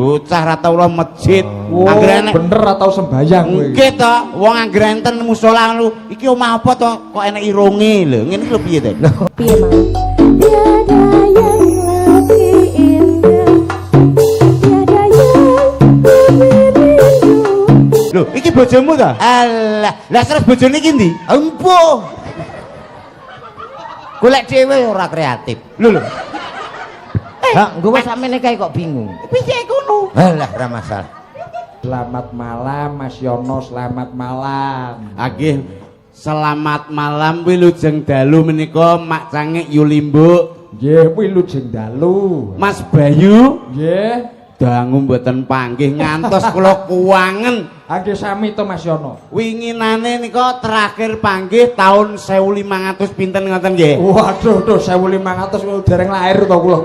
Bocah ra tau lo masjid. Oh, Anggere enek bener atau sembayang kowe iki? Nggih to, wong anggere enten musala ngono, iki omah apa to? Kok enek irunge lho. Ngene iki lho piye to? Piye mau? Tiada yang lebih indah, tiada yang lebih rindu. Lho, iki bojomu to? Alah, lah terus bojone iki ndi? Empuh. Golek dhewe ora kreatif. Lho lho. Hah, nggo wis samene kae kok bingung. Piye kono? Alah, ora masalah. Selamat malam, Mas Yono, selamat malam. Nggih, selamat malam, wilujeng dalu menika Mak Cangik Yulimbuk. Nggih, wilujeng dalu. Mas Bayu. Nggih. Dangu mboten panggih ngantos kula kuwangen. Nggih, sami to, Mas Yono. Winginane nika terakhir panggih tahun 1500 pinten ngoten nggih. Waduh, duh, 1500 dereng lahir to kula.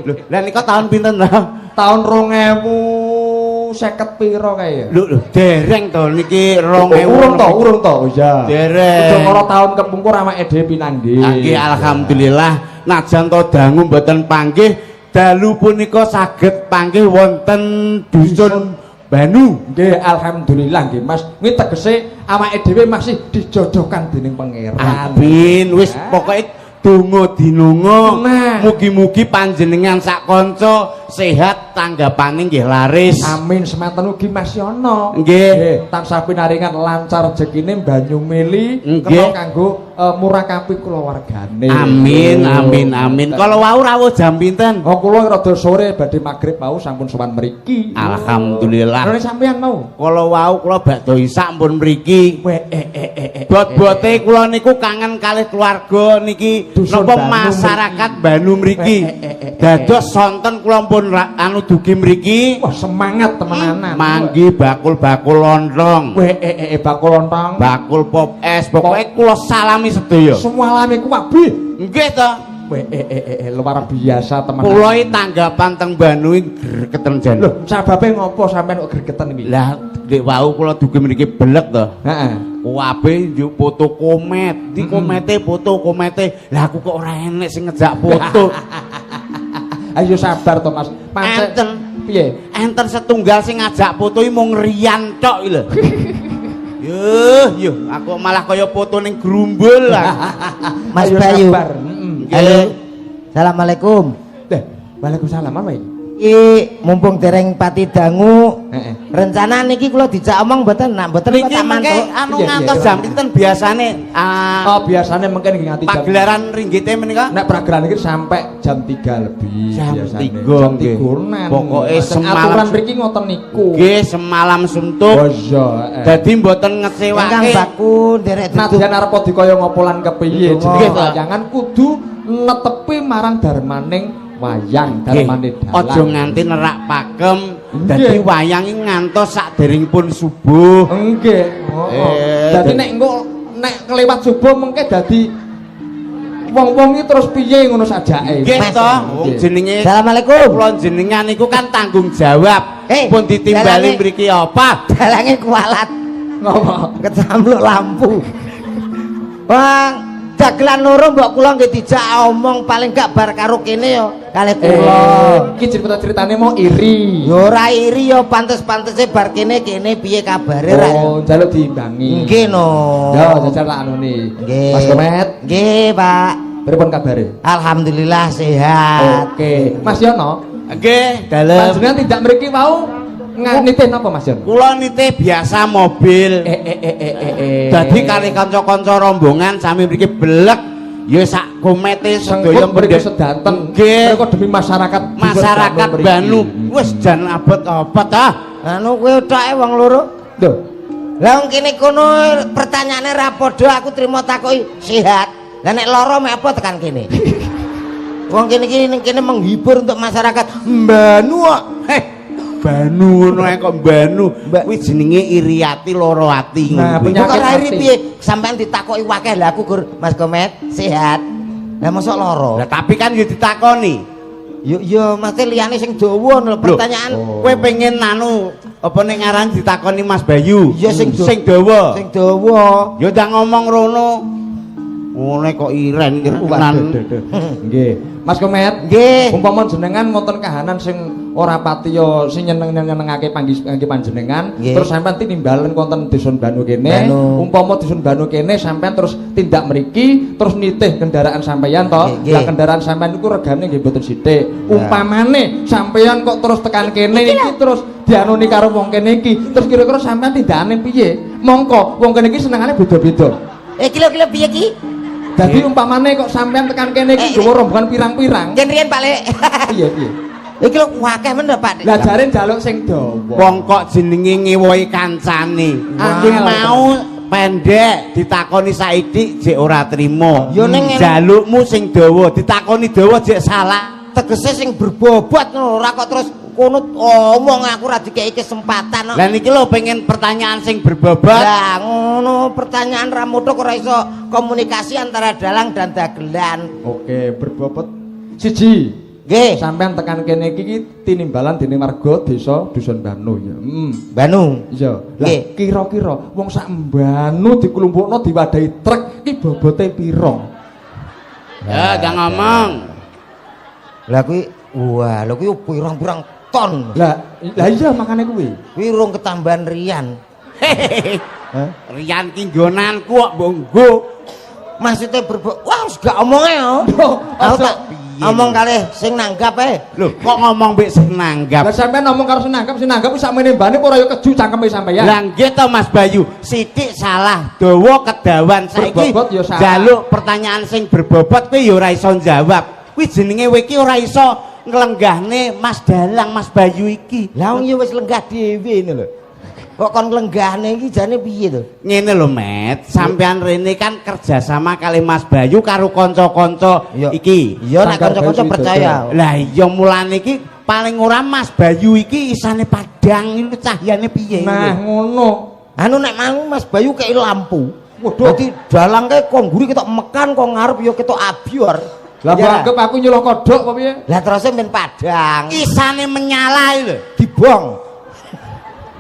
Lho, lah nika tahun pinten to? Tahun 2050 piro kae ya? Lho, lho, dereng to niki 2000. Urung to, urung to. Oh iya. Dereng. Udah tahun kepungkur awake dhewe pinanggih. Nggih, alhamdulillah najan to dangu mboten panggih, dalu punika saged panggih wonten dusun Banu. Nggih, alhamdulillah nggih, Mas. Kuwi tegese awake dhewe masih dijodohkan dening Pangeran. Amin. Wis pokoke donga dinonga. Nah. Mugi-mugi panjenengan sak kanca sehat, tanggapane nggih laris. Amin, semanten ugi Mas Yono. Nggih. Tansah pinaringan lancar rezekine banyu mili Nggih. kena kanggo murakapi kulawargane. Amin, amin, amin. Kalau wau rawuh jam pinten? Oh, kula rada sore badhe magrib mau sampun sowan mriki. Alhamdulillah. Lha sampean mau? Kalau wau kula bakdo isak pun mriki. We eh eh eh eh. Bot-bote kula niku kangen kalih keluarga niki. Dusun napa Banu masyarakat Banu mriki. Eh, eh, eh, eh, Dados sonten kula pun anu dugi mriki. Wah, semangat temenanan. Manggi bakul-bakul lontong. We eh eh eh bakul lontong. Bakul pop es, pokoke kula salami sedaya. Semua alami kuwabi. Nggih to. We eh eh eh eh, luar biasa temenan. Kula iki tanggapan teng Banu iki gregeten jan. Lho, sababe ngopo sampean kok gregeten iki? Lah, dek wau kula dugi mriki belek to. Heeh. Kabeh njuk foto komet, di komete foto komete. Lah aku kok ora enek sing ngejak foto. Ayo sabar to, Mas. Pancen Enten. Piye? Enten setunggal sing ngajak foto iki mung Rian tok iki lho. Yuh, yuh, aku malah kaya foto ning grumbul lah. Mas Ayo Bayu. sabar. Heeh. Halo. Assalamualaikum. Deh, waalaikumsalam apa iki? Iki mumpung dereng pati dangu. Heeh. Rencana niki kula dijak omong mboten, nak mboten kok Niki tak mangke mantuk. anu Iya, ngantos iya. jam pinten biasane? Ah, Oh, biasane mungkin nggih nganti jam pagelaran ringgite menika? Nek prageran iki sampai jam 3 lebih Jam biasane. 3, Jam nggih. 3-nan. Pokoke semalam aturan mriki ngoten niku. Nggih, semalam suntuk. Oh iya, heeh. Dadi mboten Ingkang ngecewake. baku nderek duduk. Nadyan arep dikaya ngopo lan kepiye Ndonga. jenenge wayangan kudu netepi marang darmaning wayang, darmane dalang. Aja nganti nerak pakem. Nggih. Dadi wayang iki ngantos saderengipun subuh. Nggih, heeh. Dadi nek engko nek kelewat subuh mengke dadi wong-wong iki terus piye ngono sajake. Nggih Mas. to, wong jenenge Assalamualaikum. kula jenengan niku kan tanggung jawab. Eh, pun ditimbali mriki apa? Dalange kualat. Ngopo? Kecampluk lampu. Wah, dagelan loro mbok kula nggih dijak omong paling gak bar karo kene yo kalih kula. Iki cerita-ceritane mau iri. Yo ora iri yo, pantes-pantese bar kene kene piye kabare ra. Oh, njaluk diimbangi. Nggih no. Yo, jajal tak anune. Nggih. Mas Komet, Nggih, Pak. Pripun kabare? Alhamdulillah sehat. Oke, Mas Yono, Nggih, dalem. Panjenengan tindak mriki wau nitih napa, Mas Yono? Kula nitih biasa mobil. Eh eh eh eh eh. eh. Dadi kali kanca-kanca rombongan sami mriki belek ya sak komete sedaya Sengkut mriku sedanten. Nggih. Mereka demi masyarakat Masyarakat Banu wis jan abot apa ta? Anu kowe toke wong loro. Lho, Lah wong kene kono pertanyaane ra padha, aku trimo takoki sehat. Lah nek lara mek apa tekan kene? Wong kene iki ning kene menghibur untuk masyarakat Mbanu kok. Heh, Banu ngono ae kok Banu. Kuwi jenenge iri ati loro ati Nah, ngono kuwi. penyakit Kok ora iri hati. piye? Sampean ditakoki wakeh lah aku gur Mas Komet sehat. Lah mosok lara? Lah tapi kan ya ditakoni. Yo yo mesti liyane sing dawa lho pertanyaan. Oh. Kowe pengen anu apa ning aran ditakoni Mas Bayu? Iya, sing sing dawa. Sing dawa. Ya ndang ngomong rono. Ngene kok iren Waduh, tenan. duh, duh. Nggih. Mas Komet, Nggih. umpama jenengan wonten kahanan sing ora patiya sing nyeneng-nyenengake panggih panjenengan. Terus sampean tinimbalen wonten Dusun Banu kene. Banu. Umpama Dusun Banu kene sampean terus tindak mriki terus nitih kendaraan sampean to. Nggih. Lah kendaraan sampean niku regane nggih mboten sithik. Umpamane sampean kok terus tekan kene iki terus dianuni karo wong kene iki, terus kira-kira sampean tindakane piye? Mongko wong kene iki senengane beda-beda. Eh, kilo kilo piye ki? Dadi umpamane kok sampean tekan kene iki nggawa rombongan pirang-pirang. Yen riyen, Pak Lek. Piye piye? Iki lho akeh men lho, Pak. Lah jare njaluk sing dawa. Wong kok jenenge ngewohi kancane. Angel. Ki mau pendek ditakoni saiki jek ora trimo. Yo ning ngene. Jalukmu sing dawa, ditakoni dawa jek salah. Tegese sing berbobot ngono, ora kok terus kono omong aku ora dikeki kesempatan kok. Lah niki lho pengen pertanyaan sing berbobot. Lah ngono, pertanyaan ra muthuk, ora iso komunikasi antara dalang dan dagelan. Oke, berbobot siji. Nggih. Sampean tekan kene iki iki tinimbalan dening warga desa Dusun Banu ya. Banu. Iya. Lah Nggih. kira-kira wong sak Mbanu diklumpukno diwadahi truk iki bobote pira? Ya, gak ngomong. Lah kuwi, wah, lha kuwi pirang-pirang ton. Lah lah iya makane kuwi. Kuwi urung ketambahan Rian. Hah? Rian ki nggonanku kok mbok nggo. Maksudnya wah wis gak omonge yo. Loh, Aku aja. tak omong kalih sing nanggap ae. Lho, kok ngomong mbek sing nanggap? Lah sampean ngomong karo sing nanggap, sing nanggap wis sakmene mbane apa ora ya keju cangkeme sampeyan. Lah nggih to, Mas Bayu, sithik salah, dawa kedawan saiki. Berbobot ya salah. Njaluk pertanyaan sing berbobot kuwi ya ora iso jawab. Kuwi jenenge kowe iki ora iso nglenggahne Mas Dalang, Mas Bayu iki. Lah wong ya wis lenggah dhewe ngene lho. Kok kon nglenggahne iki jane piye to? Ngene lho, Met, sampean rene kan kerjasama kali Mas Bayu karo kanca-kanca iki. Iya, nek Sanggar kanca-kanca Bayu percaya. Lah iya, mulane iki paling ora Mas Bayu iki isane padang iki cahyane piye. Nah, ngono. Anu nek mau Mas Bayu kei lampu. Waduh. Dadi dalang kae kok mburi ketok mekan, kok ngarep ya ketok abior. Lah Iya. mbok anggap aku nyuluh kodhok apa piye? Lah terus men padang. Isane menyala iki lho. Dibong.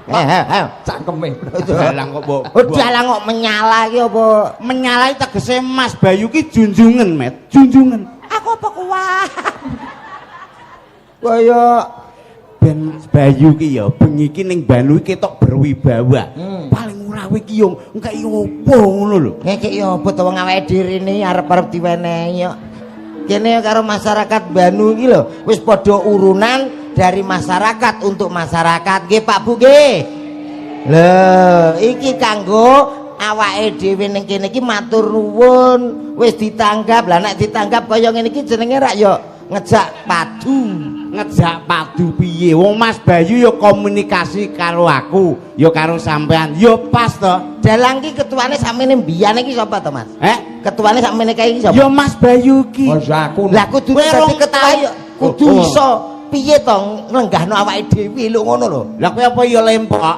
Eh, eh, eh. Cangkeme. Dalang kok mbok. Oh, dalang kok menyala iki apa? Menyala iki tegese Mas Bayu ki junjungan, Met. Junjungan. Aku apa kuat? Kaya Ben Mas Bayu ki ya bengi ki ning Banu ki ketok berwibawa. Paling ora kowe ki yo ngkeki opo ngono lho. Ngekeki apa to, wong awake dhewe rene arep-arep diwenehi kok. Kene karo masyarakat Banu iki lho wis padha urunan dari masyarakat untuk masyarakat. Nggih, Pak, Bu, nggih. Lho, iki kanggo awake dhewe ning kene iki matur nuwun wis ditanggap. Lah nek ditanggap kaya ngene iki jenenge rak ya ngejak padu. Ngejak padu piye? Wong Mas Bayu ya komunikasi karo aku, ya karo sampean. Ya pas to. Dalang ki ketuane sakmene mbiyane iki sapa to, Mas? Eh? Ketuane sakmene kae iki sapa? Ya Mas Bayu ki. Oh, ya aku. Lah kudu Kowe dadi rong ketua tau- ya kudu Oh, oh. iso piye to nglenggahno awake dhewe lho, ngono lho. Lah kowe apa ya lempok?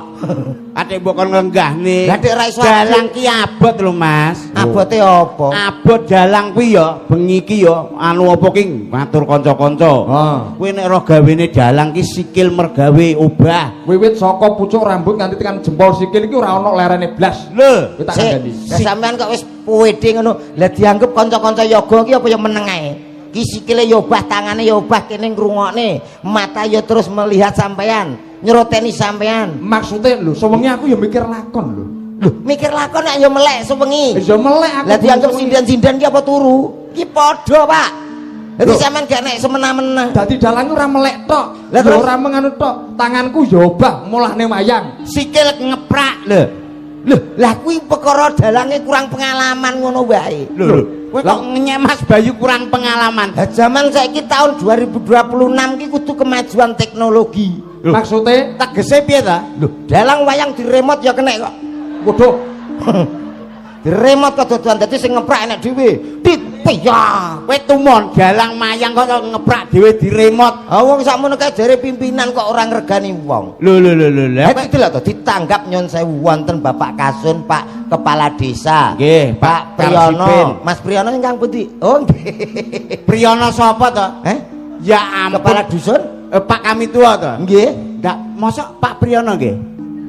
Ate mbok kon nglenggahne. Lah, dek ra iso. Dalang ki abot lho, Mas. Abote apa? Abot dalang kuwi ya bengi ki ya anu apa ki ngatur kanca-kanca. Ah. Kowe nek roh gawene dalang ki sikil mergawe obah. Wiwit saka pucuk rambut nganti tekan jempol sikil iki ora ana lerene blas. Lho, Kowe tak Sik, kandhani. lah sampean kok wis puwede ngono. Lah dianggep kanca-kanca yoga ki apa ya meneng ae? Ki sikile ya obah, tangane ya obah, kene ngrungokne, mata ya terus melihat sampean, nyeroteni sampean. Maksude lho, sewengi aku ya mikir lakon lho. Lho, mikir lakon nek ya melek sewengi. Ya melek aku. Lah dianggep sinden-sinden ki apa turu? Ki padha, Pak. Dadi Lho. sampean gak nek semena-mena. Dadi dalang ora melek tok. Lah Lah terus? ora menganu tok, tanganku ya obah molahne wayang. Sikil ngeprak lho. Lho, lah kuwi perkara dalange kurang pengalaman ngono wae. Lho, lho. Kowe kok ngenyek Mas Bayu kurang pengalaman. Lah jaman saiki tahun 2026 ki kudu kemajuan teknologi. Lho. Maksude Tegese piye ta? Lho, dalang wayang diremote ya kena kok. Waduh, Diremote kok dodoan, dadi sing ngeprak enek dhewe. Dit piya. Kowe tumon dalang mayang kok ngeprak dhewe diremot. Ah wong sakmono kae jare pimpinan kok ora ngregani wong. Lho lho lho lho. Lho. Lah iki lho to ditanggap, nyon sewu, wonten Bapak Kasun, Pak Kepala Desa. Nggih, Pak Pak Priyono. Karsipin. Mas Priyono ingkang pundi? Oh nggih. Priyono sapa to? Eh? Ya ampun. Kepala dusun? Eh, Pak kami tua to? Nggih. Ndak, mosok Pak Priyono nggih?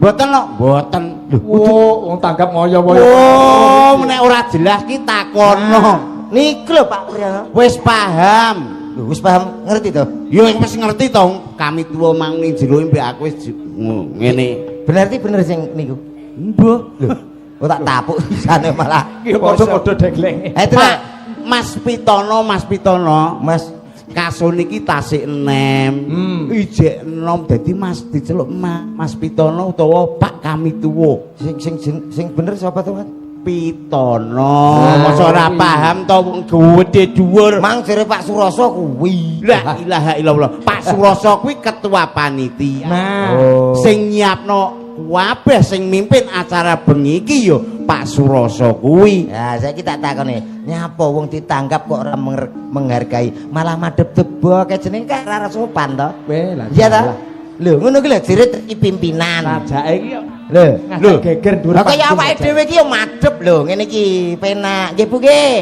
Mboten lho, mboten. Lho, oh, wong tanggap ngoyo-ngoyo. oh, nek ora jelas ki takono. Niku lho Pak Priyono. Wis paham. Lho, wis paham ngerti to? Ya wis ngerti to, kamituwa mang ning jero mbek aku wis ngene. Berarti bener sing niku. Mbuh. Oh, tak tapuk isane malah. Iki padha-padha deglenge. Eh, Pak Mas Pitono, Mas Pitono, Mas kasun iki tasik enem. Ijek enom dadi Mas diceluk Mas Pitono utawa Pak Kamituwa. Sing sing sing, sing bener sapa to, Mas? Pitono. Nah, Masa ora kuwi. paham to wong gedhe dhuwur. Mang jere Pak Suroso kuwi. La ilaha illallah. Pak Suroso kuwi ketua panitia. Nah, Oh. Sing nyiapno kabeh sing mimpin acara bengi iki ya Pak Suroso kuwi. Ya, saiki tak takone, nyapa wong ditanggap kok ora menghargai, malah madhep debok kae jenenge kan ora sopan to. Weh, lah. Iya ta? Lho, ngono ki lho jere iki pimpinan. Rajake iki kok Lho, ngajak geger dhuwur. Lah kaya awake dhewe iki yo madhep lho, ngene iki penak. Nggih Bu nggih.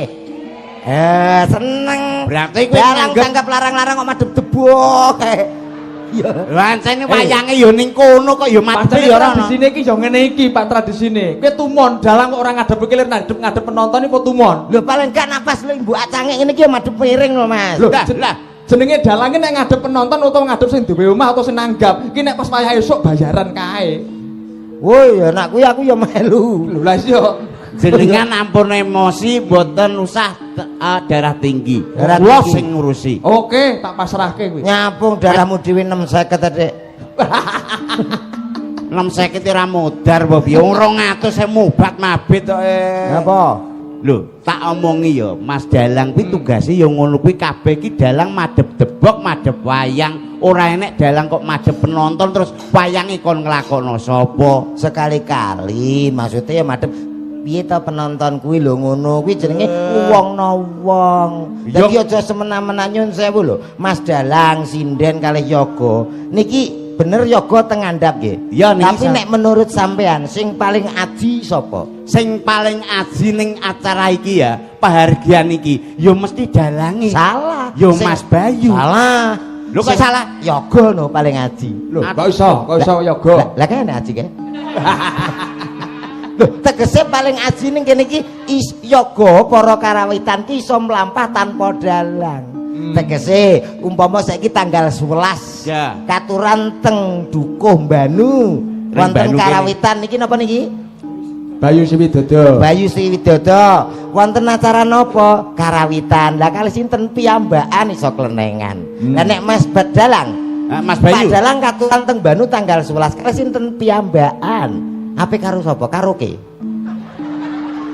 Eh, seneng. Berarti kowe Dalang nganggep tanggap larang-larang kok madhep debok kae. Iya. Lancene wayange ya ning kono kok ya madhep Pancen ya ora ono. tradisine iki ya ngene iki Pak tradisine. Kowe tumon dalang kok ora ngadep iki lir ngadep ngadep penonton iki apa tumon? Lho paling gak napas lho mbok acange ngene iki ya madhep miring lho Mas. Lho, Lah, lah. jenenge dalang iki nek ngadep penonton utawa ngadep sing duwe omah atau sing nanggap, iki nek pas wayah esuk bayaran kae. Woi, ya nak kuwi aku ya melu. Lho lah iya. Jenengan ampun emosi mboten usah darah tinggi. Darah Kula tinggi. sing ngurusi. Oke, tak pasrahke kuwi. Nyapung darahmu dhewe 650 Dik. 650 ora modar apa piye? Wong 200 e mobat mabit kok. Napa? Lho, tak omongi ya, Mas Dalang kuwi tugase ya ngono kuwi kabeh iki dalang madhep debok, madhep wayang. Ora enek dalang kok madhep penonton terus wayange kon nglakokno sapa? Sekali-kali maksudnya ya madhep piye to penonton kuwi lho ngono kuwi jenenge wong no wong. Dadi aja semena-mena nyun sewu lho. Mas Dalang sinden kalih yoga niki bener yoga teng ngandhap nggih. Iya, niki Tapi nek menurut sampean sing paling aji sapa? Sing paling aji ning acara iki ya, pahargyan iki, ya mesti dalange. Salah. Ya Mas Bayu. Salah. Lho kok salah? Yoga no paling aji. Lho, kok iso? Kok iso yoga? Lah kene aji kae. Lho, tegese paling aji ning kene iki yoga para karawitan ki iso mlampah tanpa dalang. Tegese umpama saiki tanggal 11 Ya. katuran teng Dukuh Mbanu Ring wonten Banu kene. karawitan niki napa niki? Bayu Siwidodo. Bayu Sriwidodo. Wonten acara napa? Karawitan. Lah kali sinten piyambakan iso klenengan. Lah nek Mas Badalang, Mas Pak Bayu. Dalang katuran teng Banu tanggal 11 kali sinten piyambakan. Ape karo sapa? Karaoke.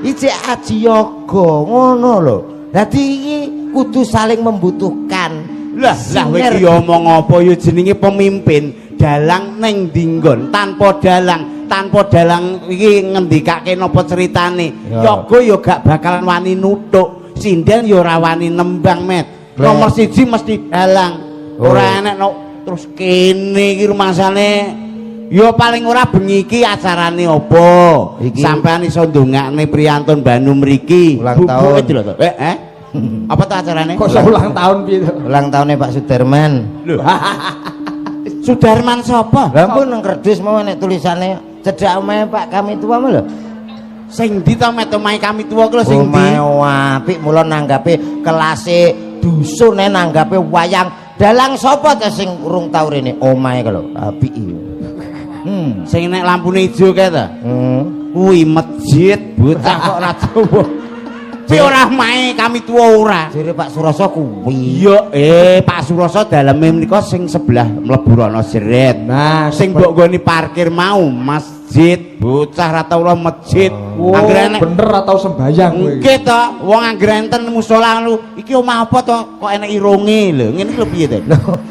Ijek aji yoga ngono lho. Dadi iki kudu saling membutuhkan. Lah, lah kowe iki omong apa ya jenenge pemimpin dalang ning ndi nggon tanpa dalang, tanpa dalang iki ngendikake napa ceritane. Ya. Yoga ya gak bakalan wani nuthuk, sinden ya ora wani nembang, Met. Lah. Nomor siji mesti dalang. Oh. Ora enek no, terus kene iki rumasane ya paling ora bengi iki acarane apa? Iki. Sampean iso ndongakne priyantun Banu mriki. Ulang Bubuke tahun. lho to. Eh? Apa tuh acarane? Kok iso ulang tahun piye to? Ulang tahunnya Pak Sudarman. Lho. Sudarman sapa? Lah pun nang kerdus mau nek tulisane cedhak omahe Pak kami tua mah lho. Sing ndi to met omahe kami tuwa ku lho sing ndi? Omahe apik mula nanggape kelase dusune nanggape wayang dalang sapa ta sing urung tau rene omahe lho apik iki. Sing nek lampune ijo kae ta? Kuwi masjid bocah kok ora Jawa. Kuwi ora omahe kami tuwa ora. Jere Pak Suroso kuwi. Iya, Pak Suroso daleme menika sing sebelah mlebu rono jeret. Nah, Sing mbok nggoni parkir mau masjid, bocah ra tau ora masjid. Oh, Anggere enek bener atau sembayang kowe. nggih to, wong anggere enten musala lu, iki omah apa to kok enek irunge lho. Ngene iki lho piye to?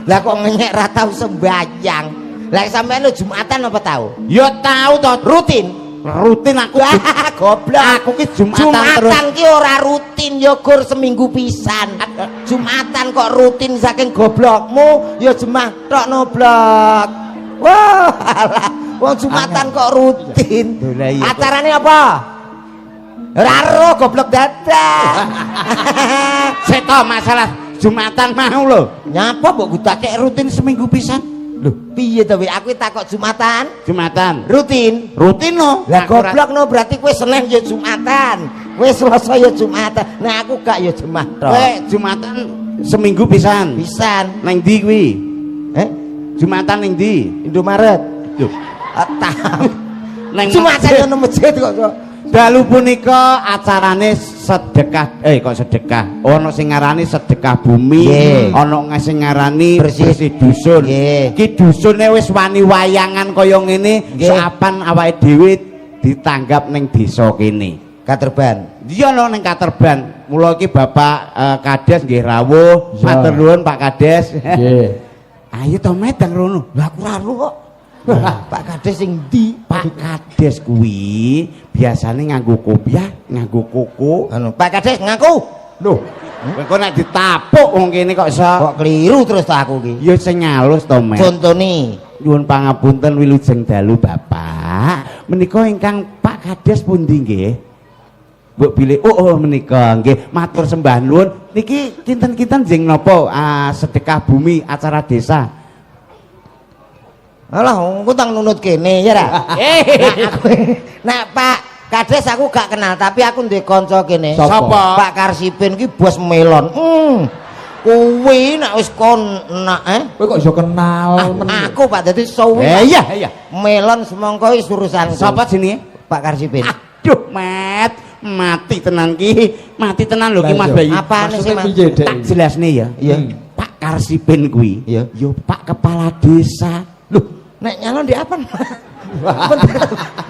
Lah kok ngenyek ra tau sembayang. Lah sampean lu Jumatan apa tau? Ya tau to, Rutin. Rutin aku. Wah, goblok. Aku ki Jumatan terus. Jumatan ki ora rutin ya gur seminggu pisan. Jumatan kok rutin saking goblokmu ya jemah tok noblok. Wah, alah. Wong Jumatan kok rutin. Lho, lah iya, kok. Acarane apa? Ora ro goblok dadak. Seto masalah Jumatan mau lho. Nyapa mbok gudake Rutin seminggu pisan. Lho, piye to wi? Aku takok Jumatan Jumatan. rutin. Rutin no. Lah Aku ora- goblok no berarti kowe Senin ya Jumatan. Kowe Selasa ya Jumatan. Nah aku gak ya Jemah tok. Kowe Jumatan Seminggu pisan. Pisan. Neng ndi kuwi? Eh, Jumatan ning ndi? Indomaret. Lho, Ah, neng Jumatan masjid. ono masjid kok. Kok. Dalu punika acarane sedekah, eh kok sedekah, ana sing ngarani sedekah bumi, ana sing ngarani Bersih. bersih dusun. Ki dusune wis wani wayangan kaya ngene, sapan awake dhewe ditanggap ning desa kene. Katerban. Iya no ning Katerban. Mula iki Bapak Kades nggih rawuh. Matur nuwun Pak Kades. Nggih. Ayo to medang rono. Lah aku ora ro kok. Pak Kades sing ndi? Pak Kades kuwi biasane nganggo kopiah, nganggo koko. Anu, Pak Kades ngaku. Loh, Kowe nek ditapuk wong kene kok iso. Kok keliru terus to aku ki. Ya sing halus to, Met. Contone. Nyuwun pangapunten wilujeng dalu Bapak. Menika ingkang Pak Kades pundi nggih? Mbok bilih oh menika nggih matur sembah nuwun. Niki kinten-kinten jeng napa sedekah bumi acara desa. Alah, engko tang nunut kene ya ra. Nah, Pak Kades aku gak kenal, tapi aku duwe kanca kene. Sapa? Pak Karsipin ki bos melon. Kuwi nek wis kon nak Kowe kok iso kenal Ah, men. Aku Pak dadi suwi. Iya iya. Melon semangka wis urusanku. Sapa jenenge? Pak Karsipin. Aduh, Met, mati tenan ki. Mati tenan lho ki Mas Lah iya. Bayu. Apane sih, Maksudnya Mas? piye, Dek? Tak jelasne ya. Iya. Pak Karsipin kuwi. Iya. Ya Pak Kepala Desa. Loh, nek nyalon di apa?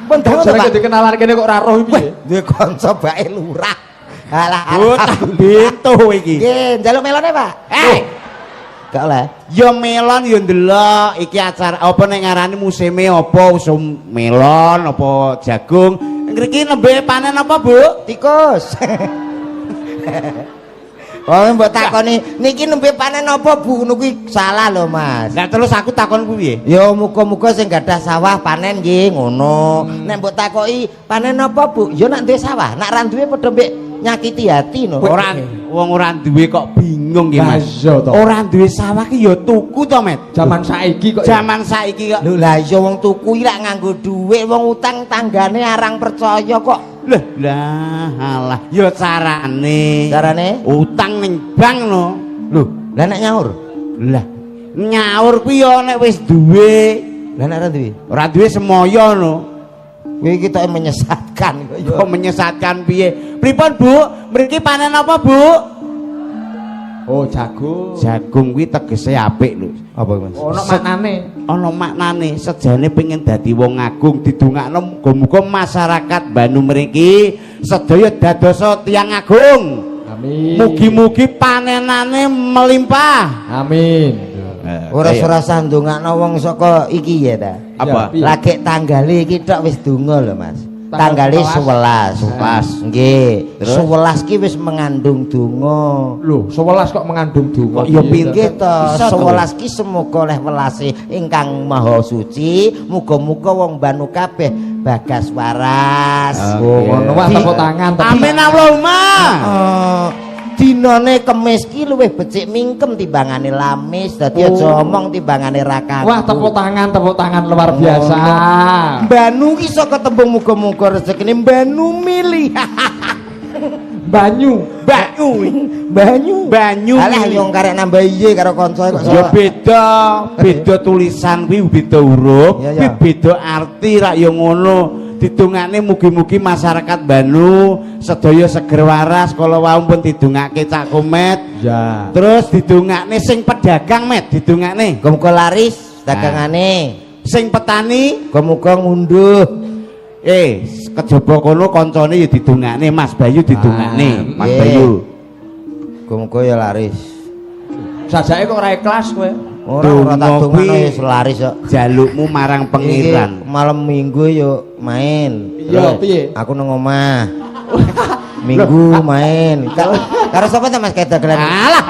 Penting to, Jenenge Pak. dikenalan kene kok ora roh piye? Duwe kanca bae lurah. Alah, Oh, tak bento iki. Nggih, njaluk melone, Pak. Eh, Gak oleh. ya melon ya ndelok iki acara apa nek ngarani musime apa usum melon apa jagung. Ngriki nembe panen apa, Bu? Tikus. Oh, mbok takoni niki nembe panen apa, Bu? Ngono kuwi salah lho, Mas. Lah terus aku takon kuwi piye? Ya muga-muga sing gadah sawah panen nggih ngono. Nek mbok takoki panen apa, Bu? Ya nek duwe sawah, nek ra duwe padha mbek nyakiti hati no. Ora wong ora duwe kok bingung ki, Lah Mas. iya to. Ora duwe sawah ki ya tuku to, Met. Zaman saiki kok ya. Zaman saiki kok. Lho lah iya wong tuku iki lak nganggo dhuwit, wong utang tanggane arang percaya kok. Lah lah alah ya carane. Carane? Utang ning bank no. Lho, lah nek nyaur? Lah nyaur kuwi ya nek wis duwe. Lah nek ora duwe? Ora duwe semoyo no. Kuwi ketoke menyesatkan kok ya. Kok menyesatkan piye? Pripun, Bu? Mriki panen apa, Bu? Oh, jagung. Jagung kuwi tegese apik lho. Apa Mas? Ono maknane. Ana maknane sejane pengen dadi wong agung didongakno muga-muga masyarakat Banu mriki sedaya dadosa tiyang agung. Amin. Mugi-mugi panenane melimpah. Amin. Ora ora usah ndongakno wong saka iki ya ta. Apa? Piye? Lagi tanggale iki tok wis donga lho, Mas. Tanggal Tanggale 11. 11. Nggih. Terus? 11 ki wis mengandung donga. Lho, 11 kok mengandung donga. Kok ya piye pinter? Nggih to, Iso to. 11 ki semoga oleh welase ingkang maha suci, muga-muga wong Banu kabeh bagas waras. Oh, ngono wah tepuk tangan. Tepuk Amin tangan. Allahumma. Eh, dinane kemis ki luwih becik mingkem timbangane lamis, dadi aja omong timbangane ra kanggo. Wah, tepuk tangan luar biasa. Banu ki saka tembung muga-muga rezekine Banu milih. Banyu. Banyu. Banyu. Banyu. Alah milih. yo karek nambah iye karo kanca kok. Ya beda, beda tulisan kuwi beda huruf, Iya, iya. kuwi beda arti rak ya ngono. Didongakne mugi-mugi masyarakat Banu sedaya seger waras kala wau pun didongake Cak Komet. Ya. Terus didongakne sing pedagang Met, didongakne. Muga-muga laris dagangane. Sing petani Muga-muga ngunduh. Kejaba kono kancane ya didongakne Mas Bayu didongakne, Ah, Mas nggih. Bayu. Muga-muga ya laris. Sajake kok ora ikhlas kowe. Ora ora tak Donga dongakno kuwi ya laris kok. Jalukmu marang pangeran. Iki malam Minggu yo main. Iya, Terus piye? Aku nang omah. Minggu main. Karo sapa ta Mas kayak dagelan? Alah.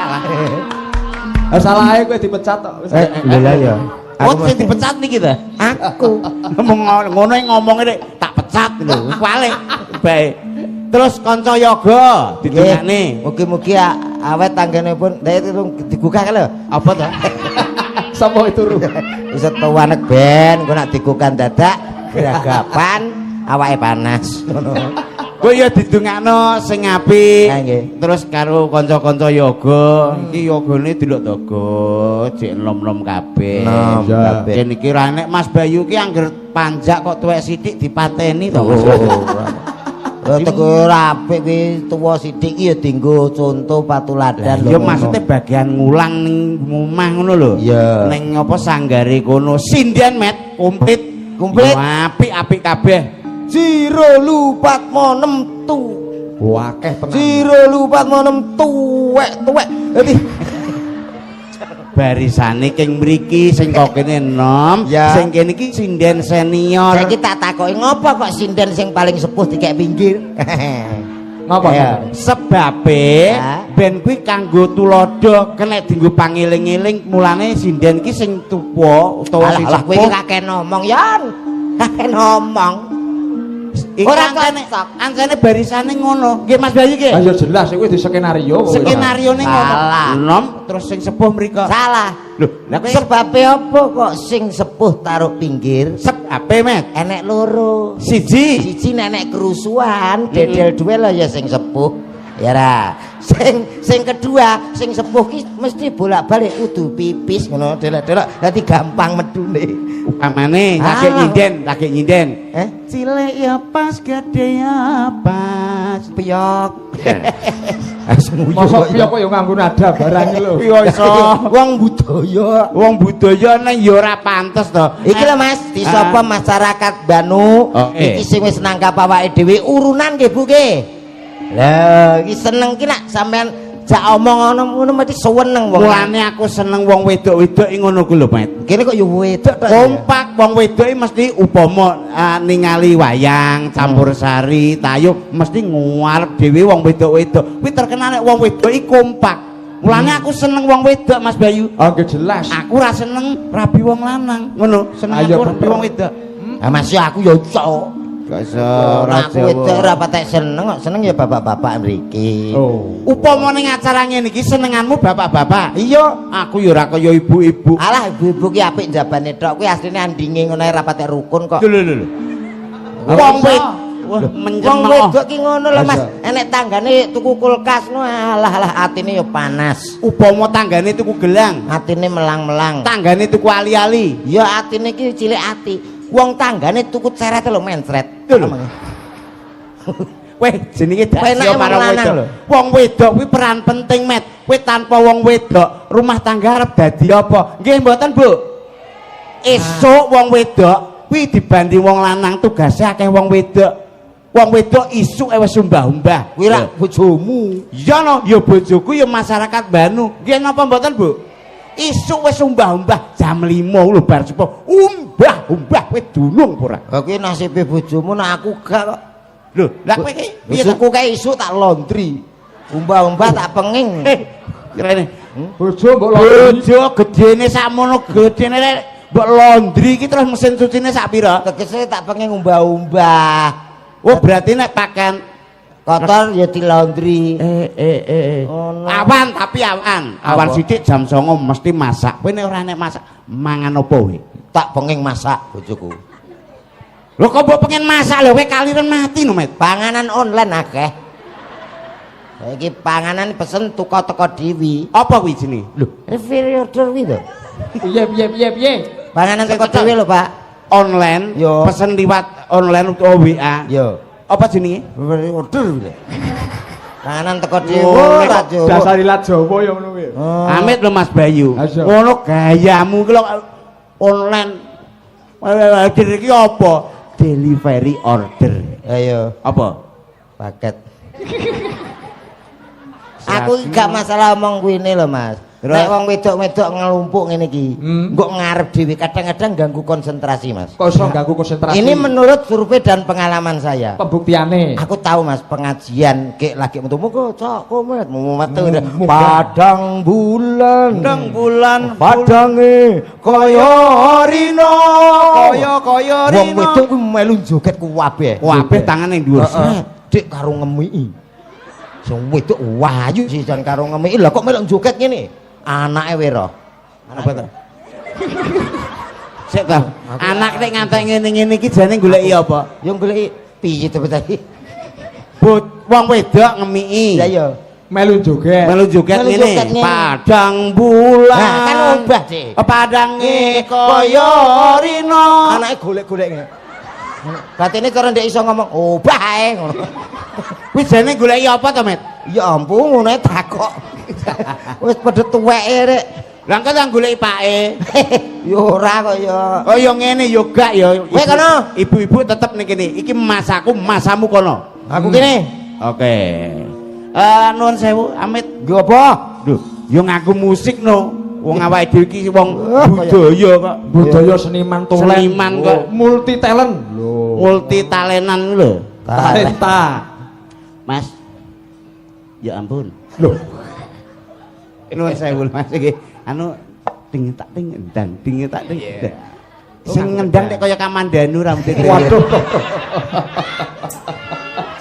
Ah, salah ae kowe dipecat kok. Wis. Lha lah ya. Oh, sing dipecat niki ta? Aku. Ngomong ngono ngomongnya dek, tak pecat lho. Kualik. Baik. Terus kanca yoga didongakne. Mugi-mugi awet tanggenipun nek digugah lho. Apa to? Sapa itu ru? Iso tuwanek ben engko nek digugah dadak geragapan awake panas ngono. Kowe ya didongakno sing apik. Ha, nggih. Terus karo kanca-kanca yoga, iki yogane delok daga, jek enom-enom kabeh. Enom Ya. kabeh. Yen iki ra nek Mas Bayu ki angger panjak kok tuwek sithik dipateni to. Mas. Oh. Lah ora apik kuwi tuwa sithik ki ya dienggo contoh patuladan lho. Ya maksudnya bagian ngulang ning omah ngono lho. Iya. Ning apa sanggare kono sinden met komplit. Komplit. Yo apik-apik kabeh. Jiro lupat monem tu. Wakeh tenan. Jiro lupat monem tuwek tuwek. Dadi Barisane king mriki sing kok kene enom, Ya. sing kene iki sinden senior. Saiki tak takoki ngopo kok sinden sing paling sepuh dikek pinggir? Ngapa Ya. sampeyan? Sebabe Ya. ben kuwi kanggo tuladha kena dienggo pangeling-eling, mulane sinden ki sing tuwa utawa Alah sing alah kowe iki sepuh kakek ngomong yon. Kakek ngomong. Iki Ora ancene cocok. ancene barisane ngono. Nggih Mas Bayu nggih. Ah ya jelas iku di skenario. kok. Skenarione ngono. Salah. Enom terus sing sepuh mriko. Salah. Lho, lah kowe Sebabe apa kok sing sepuh taruh pinggir? sebabe met. Enek loro. Siji. Siji nenek kerusuhan, dedel duwe lah ya sing sepuh. Ya ra. Sing sing kedua, sing sepuh ki mesti bolak-balik kudu pipis ngono delok-delok dadi gampang medune. Upamane lagi Ah. nyinden, lagi nyinden. Eh? Cilik ya pas, gede ya pas. Piyok. Mosok piye kok ya nganggo nada barang iki lho. Piye iso? Wong budaya. Wong budaya nang ya ora pantes to. Iki lho Mas, disapa masyarakat Banu, Oke. iki sing wis nangkap awake dhewe urunan nggih Bu nggih. Lah, iki seneng ki nak sampean jak omong ngono ngono mesti seneng wong. Mulane aku seneng wong wedok-wedok iki ngono ku lho, Met. Kene kok ya wedok tok. Kompak wong wedok iki mesti upama ningali wayang, campur sari, tayub mesti nguarep dhewe wong wedok-wedok. Kuwi terkenal nek wong wedok iki kompak. Mulane aku seneng wong wedok Mas Bayu. Ah nggih jelas. Aku ora seneng rabi wong lanang, ngono. Seneng Ayo, aku rabi bener. wong wedok. Ah Mas ya aku ya iso. Gak iso Aku wedok ora patek seneng kok, seneng ya bapak-bapak mriki. Oh. Upama ning acara ngene iki senenganmu bapak-bapak. Iya. Aku ya ora kaya ibu-ibu. Alah ibu-ibu ki apik jabane tok kuwi asline andinge ngono ae ora patek rukun kok. Lho lho lho. Wong wedok wah mencem. Wong wedok ki ngono lho Mas, Masa? enek tanggane tuku kulkas no alah alah atine ya panas. Upama tanggane tuku gelang, Atine melang-melang. tanggane tuku ali-ali. Ya atine ki cilik ati. Wong tanggane tuku ceret lho mencret. Lho, lho. Weh jenenge Penake dasya wong marang lanang wedok. lho. Wong wedok kuwi peran penting, Met. Kowe tanpa wong wedok, rumah tangga arep dadi apa? Nggih mboten, Bu? Esuk wong wedok kuwi dibanding wong lanang tugasnya akeh wong wedok. Wong wedok isuk wis umbah-umbah. Kuwi rak bojomu. Ya no, ya bojoku ya masyarakat Banu. Nggih napa mboten, Bu? Isuk wis umbah-umbah jam 5 lho bar subuh. Umbah-umbah kowe dunung apa ora? Lah kuwi nasibe bojomu nek aku gak kok. Lho, lah kowe iki piye to? Bojoku kae isuk tak laundry. Umbah-umbah tak penging. Eh, kirane Bojo mbok laundry. bojo gedene sakmono gedene rek mbok laundry iki terus mesin cucine sak pira? Tegese tak penging umbah-umbah. Oh, berarti nek pakaian Kotor ya di laundry. Eh. Ngono. Awan tapi awan. Awan Apa? sithik jam 09.00 mesti masak. Kowe nek ora nek masak, mangan apa kowe? Tak penging masak bojoku. Lho kok mbok pengen masak lho kowe kaliren mati no, Met. Panganan online akeh. Iki panganan pesen tuku teko dhewe. Apa kuwi jenenge? Lho, refill order kuwi to. Piye piye piye piye? Panganan teko dhewe lho, Pak. Online, Yo. pesen liwat online utawa WA. Yo. Apa jenenge? Refill order kuwi lho. Panganan teko dhewe Oh, ora Jawa. Dasar ilat Jawa ya ngono kuwi. Oh. Amit lho Mas Bayu. Ayo. Ngono gayamu ki lho online. Order iki apa? Delivery order. Ayo, Apa? paket. Aku iki gak masalah omong kuwine lho, Mas. Terus? Nek wong wedok-wedok ngelumpuk ngene iki, mbok ngarep dhewe kadang-kadang ganggu konsentrasi, Mas. Kok iso ganggu konsentrasi? Ini menurut survei dan pengalaman saya. Pembuktiane. Aku tahu Mas pengajian kek lagi metu muga cok komet metu Munggah. padang bulan Padang bulan padange kaya rino kaya kaya wong rino. wedok kuwi melu joget kuwabeh. Kabeh tangane dhuwur. Heeh. Dik karo ngemiki. Sing wedok wayu sisan karo ngemiki. Lah kok melok joget ngene? Anake wero. Apa to? Sik to. Anak nek ngantek ngene-ngene iki jane goleki apa? Yo goleki piye to tadi? Wong wedok ngemiki. Lah iya. Melu joget. Melu joget Melu ngene. joget ngene. Padang bulan. Nah, kan obah, Dik. Padange kaya rina. Anake golek-golek ngene. Batine cara ndek iso ngomong obah ae ngono. Kuwi jane goleki apa to, Met? Ya ampun ngono ae takok. Wis padha tuweke rek. Lah engko tak goleki pake. Ya ora kok ya. Oh ya ngene ya gak ya. Kowe kono. Ibu-ibu tetep ning kene. Iki masaku, masamu kono. Aku kene. Oke. Nuwun sewu, Amit. Nggo apa? Lho, ya nganggo musik no. Wong awake dhewe iki wong Wah, budaya kok. Budaya seniman tulen. Seniman kok. Multi talent. Lho. Multi talenan lho. Talenta. Mas. Ya ampun. Lho. Nuwun sewu Mas iki. Anu ding tak ding endang, ding tak ding. endang. Sing ngendang nek kaya Kamandanu rambute. Waduh.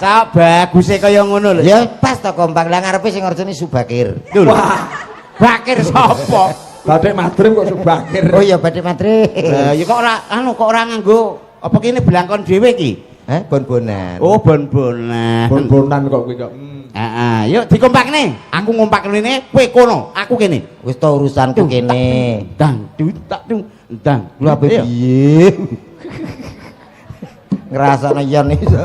Cak baguse kaya ngono lho. Ya pas to kompak. Lah ngarepe sing ngerjeni Subakir. Lho. Wah. Bakir sapa? Batik Madrim kok Subakir. Oh iya Batik Madrid. Lah ya kok ora anu kok ora nganggo apa kene blangkon dhewe iki? Hah, bon-bonan. Oh bon-bonan. Bon-bonan kok kuwi kok. Heeh, yuk dikompakne. Aku ngompak rene, kowe kono, aku kene. Wis to urusanku kene. Dang, du tak dung, dang. Lu ape Ayo. piye? Ngrasakno yen iso.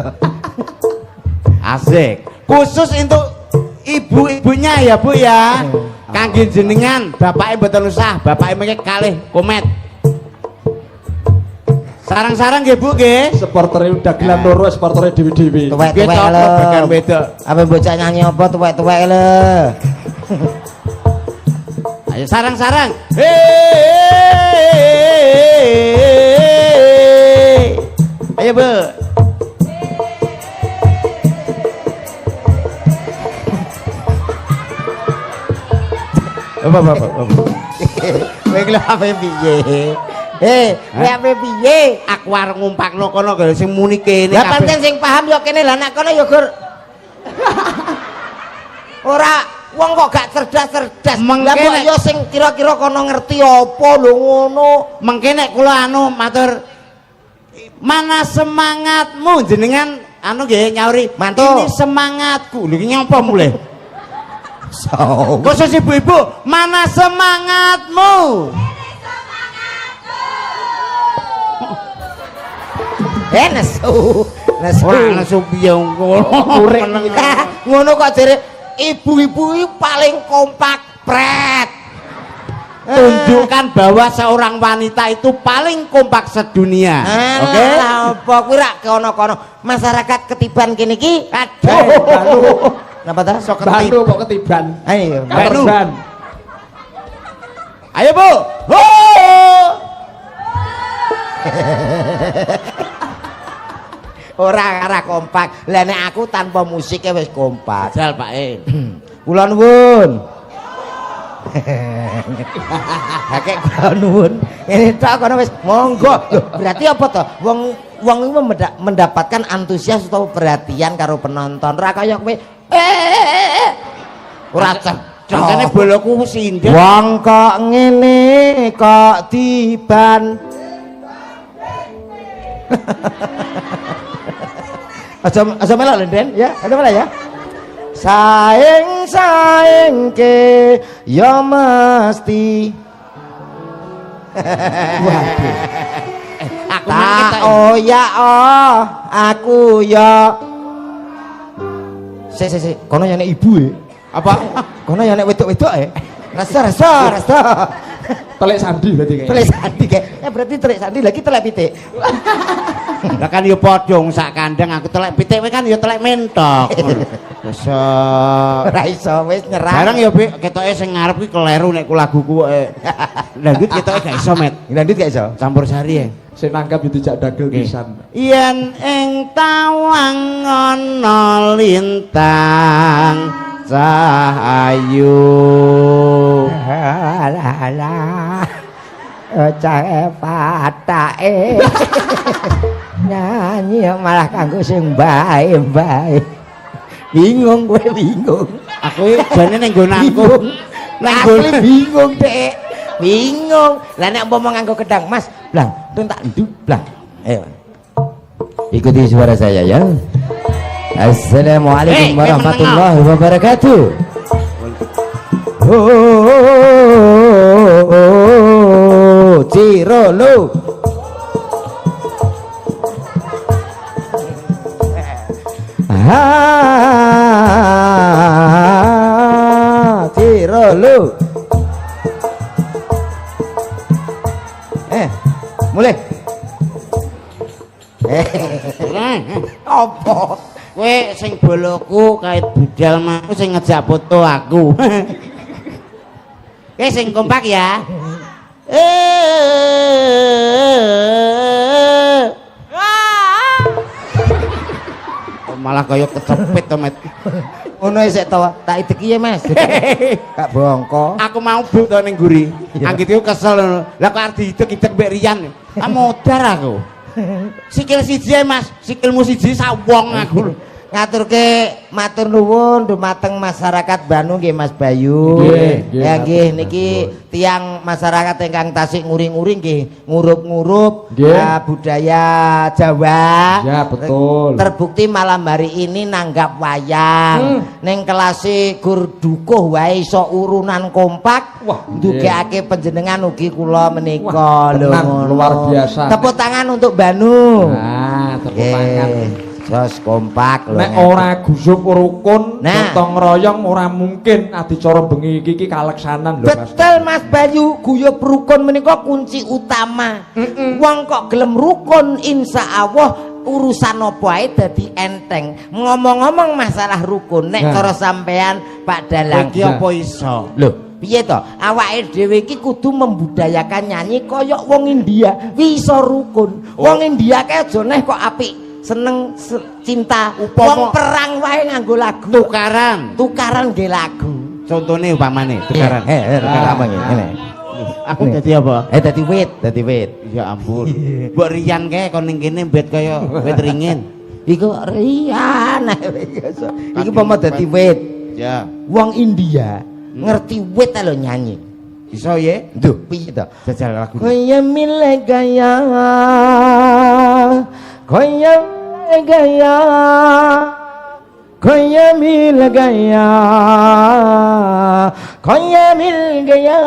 Asik. Khusus untuk ibu-ibunya ya, Bu ya. Kangge jenengan, bapake mboten usah, bapake mengke kalih komet. Sarang-sarang nggih, Bu nggih. Supportere dagelan loro, supportere dewi-dewi. Tuwek-tuwek Nggih, lho. bagian wedok. Apa bocah nyanyi apa tuwek-tuwek lho. Ayo sarang-sarang. Hei. Ayo, Bu. Apa apa apa. apa. Kowe iki lho ape piye? Eh, kowe ape piye? Aku arep ngumpakno kono karo sing muni kene Lah pancen sing paham ya kene lah nek kono ya gur. Ora wong kok gak cerdas-cerdas. Lah Mengke kok nek- ya sing kira-kira kono ngerti apa lho ngono. Mengke nek kula anu matur mana semangatmu jenengan anu nggih nyauri Mantu. ini semangatku lho iki nyapa mulih So. khusus ibu-ibu mana semangatmu Eh nesu. Nesu. ora nesu piye ngono Ngono kok jere ibu-ibu iki paling kompak pret. Tunjukkan bahwa seorang wanita itu paling kompak sedunia. Oke. Lah apa kuwi rak kono-kono masyarakat ketiban kene iki. Aduh. Napa ta? Sok Banu kok ketiban. Ayo. Banu. Katerban. Ayo, Bu. Ho! Ora ora kompak. Lah nek aku tanpa musik wis kompak. Jajal, Pak E. Kula nuwun. Kakek kula nuwun. Ngene tok kono wis monggo. Loh, berarti apa to? Wong wong iku mendapatkan antusias atau perhatian karo penonton. Ora kaya kowe eh. Ora cetha. Makane boloku sinden. Wong kok ngene kok tiban. Aja aja melok lho, Den, ya. Aja melok ya. Saing saingke ya mesti. Waduh. Aku mang Tak ketok. oh ya oh aku ya. Sik sik sik, kono ya nek ibu e. Apa? Kono ya nek wedok-wedok e. Rasa rasa rasa. Telek sandi berarti kayaknya. Telek sandi kayak. Ya berarti telek sandi lagi telek pitik. Lah kan ya padha wong sak kandang aku telek pitik kowe kan ya telek mentok. Besok. Ora iso wis nyerah. Barang ya Bik, ketoke sing ngarep kuwi kleru nek ku laguku kok. Dangdut ketoke gak iso, Met. Lanjut gak iso? Campur sari ya. Sing nanggap yo dijak dagel pisan. Yen ing tawang ana lintang cahayu. Alah alah. Cah patake. Nyanyi malah kanggo sing bae-bae. Bingung kowe bingung. Aku iki jane ning nggonanku. Ning Asli bingung, Dek. Bingung. Lah nek umpama nganggo kendang, Mas, blang, tun tak ndu blang. Ayo. Ikuti suara saya ya. Assalamualaikum Eh, warahmatullahi wabarakatuh. Oh, Cirolo. Ah, Cirolo. Mulai. Apa? Kowe sing boloku kait budal mau sing ngejak foto aku. Kowe sing kompak ya. Malah kaya kecepit to, Met. Ngono isik to, tak ideki ya, Mas. Kak bongko. Aku mau buk to ning guri. Anggitku kesel ngono. Lah kok arep diidek-idek mbek Rian. Ah modar aku. Sikil siji ae, Mas. Sikilmu siji sak wong aku. Ngaturke matur nuwun dumateng masyarakat Banu nggih Mas Bayu. Nggih, nggih, Ya nggih matur niki tiyang masyarakat ingkang tasik nguri-nguri nggih ngurup-ngurup Nggih. Budaya Jawa. Ya, betul. Terbukti malam hari ini nanggap wayang. Ning kelase gur dukuh wae iso urunan kompak. Wah, ndugekake panjenengan ugi kula menika Wah, lho tenan, ngono. luar biasa. Tepuk tangan untuk Banu. Nah, tepuk tangan. Jos kompak lho. Nek ora gusuk rukun, Nah. gotong royong ora mungkin adicara bengi iki iki kaleksanan lho Mas. Betul Mas Bayu, guyub rukun menika kunci utama. Wong kok gelem rukun insya Allah urusan apa ae dadi enteng. Ngomong-ngomong masalah rukun, nek Nah. cara sampean Pak Dalang. Iki apa iso? Lho, piye to? Awake dhewe iki kudu membudayakan nyanyi kaya wong India, wi iso rukun. Wong India kae aja neh kok apik, seneng cinta. Upama- Wong perang wae nganggo lagu. Tukaran. Tukaran nggih lagu. Contone upamane tukaran. Tukaran apa ngene? Aku dadi apa? Dadi wit, dadi wit. Ya ampun. Mbok Rian kae kon ning kene mbet kaya wit ringin. Iku Rian. Iki pomo dadi wit. Ya. Wong India ngerti wit lho nyanyi. Iso ye? Duh, piye to? Jajal lagu. Koya mile gaya. Koya mile gaya. Koya mil gaya. Koya mil gaya.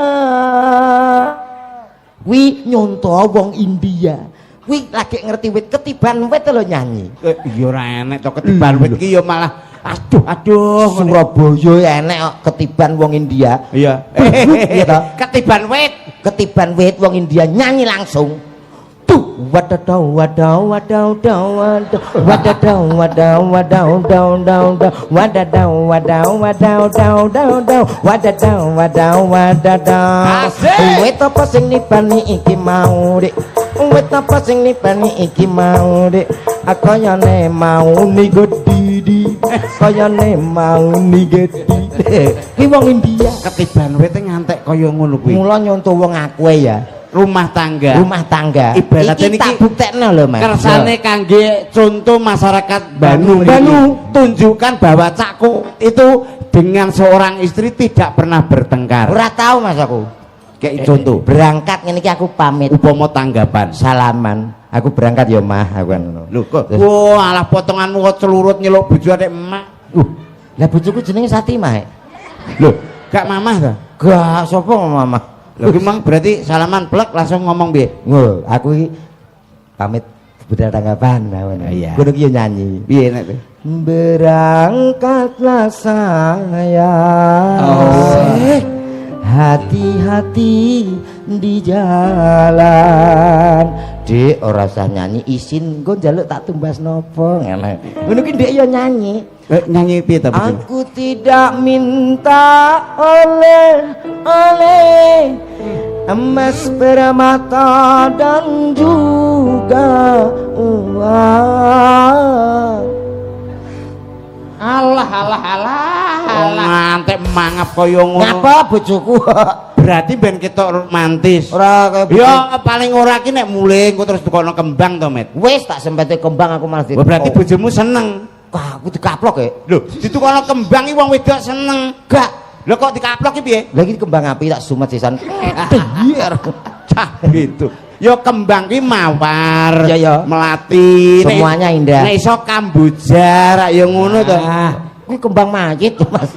Wi nyonto wong India. Wi lagi ngerti wit ketiban wit lho nyanyi. Ya ora enek to ketiban wit iki ya malah aduh aduh. Surabaya enek kok ketiban wong India. Iya. Iya toh? Ketiban wit. Ketiban wit wong India nyanyi langsung. Tuh wadadaw wadaw wadaw daw wadaw wadadaw wadaw wadaw daw daw daw wadadaw wadaw wadaw daw daw daw wadadaw wadaw wadadaw. Asik. Wit apa sing nibani iki mau dik? Wit apa sing nibani iki mau dik? Kayane mau ni gedhi, kayane mau ni gedhi. Ki wong India. Ketiban wit ngantek kaya ngono kuwi. Mula nyonto wong aku ya. Rumah tangga. Rumah tangga. Ibaratnya iki tak niki buktekno lho Mas. Kersane kangge contoh masyarakat Banu. Banu. Tunjukkan bahwa Cakku itu dengan seorang istri tidak pernah bertengkar. Ora tau Mas aku. Kayak contoh. Berangkat ngene iki aku pamit. Upama tanggapan. Salaman. Aku berangkat ya Mah, aku kan ngono. Lho kok. Wah, alah potonganmu kok celurut nyeluk bojo atik emak. Lah bojoku jenenge Satimah. Lho, gak mamah ta? Gak sapa mamah. Lho ki mang berarti salaman plek langsung ngomong piye? Ngono, aku iki pamit budal tanggapan ngono. Iya. Ngono ki yo nyanyi. Piye nek? Berangkatlah saya. Oh. Hati-hati di jalan. Dik, ora usah nyanyi isin, engko njaluk tak tumbas nopo ngono. Ngono ki Dik yo nyanyi. Nyanyi piye ta bojomu? Aku tidak minta oleh oleh emas permata dan juga uang. Alah alah alah alah. Ngantek mangap kaya ngono. Ngapa bojoku? Berarti ben ketok romantis. Ora kaya bojo. Ya paling ora ki nek mulih engko terus tukono kembang to, Met. Wis tak sempete kembang aku malah Wah, berarti bojomu seneng. Wah, aku dikaplok ya. Lho, ditukono kembang iki wong wedok seneng. Gak. Lho kok dikaplok ki piye? Lah iki kembang api tak sumet sisan. Biar. Cah gitu. Ya kembang ki mawar, Iya, iya. melati, Semuanya indah. Nek iso kamboja rak ya ngono to. Ah, kuwi kembang mayit to, Mas.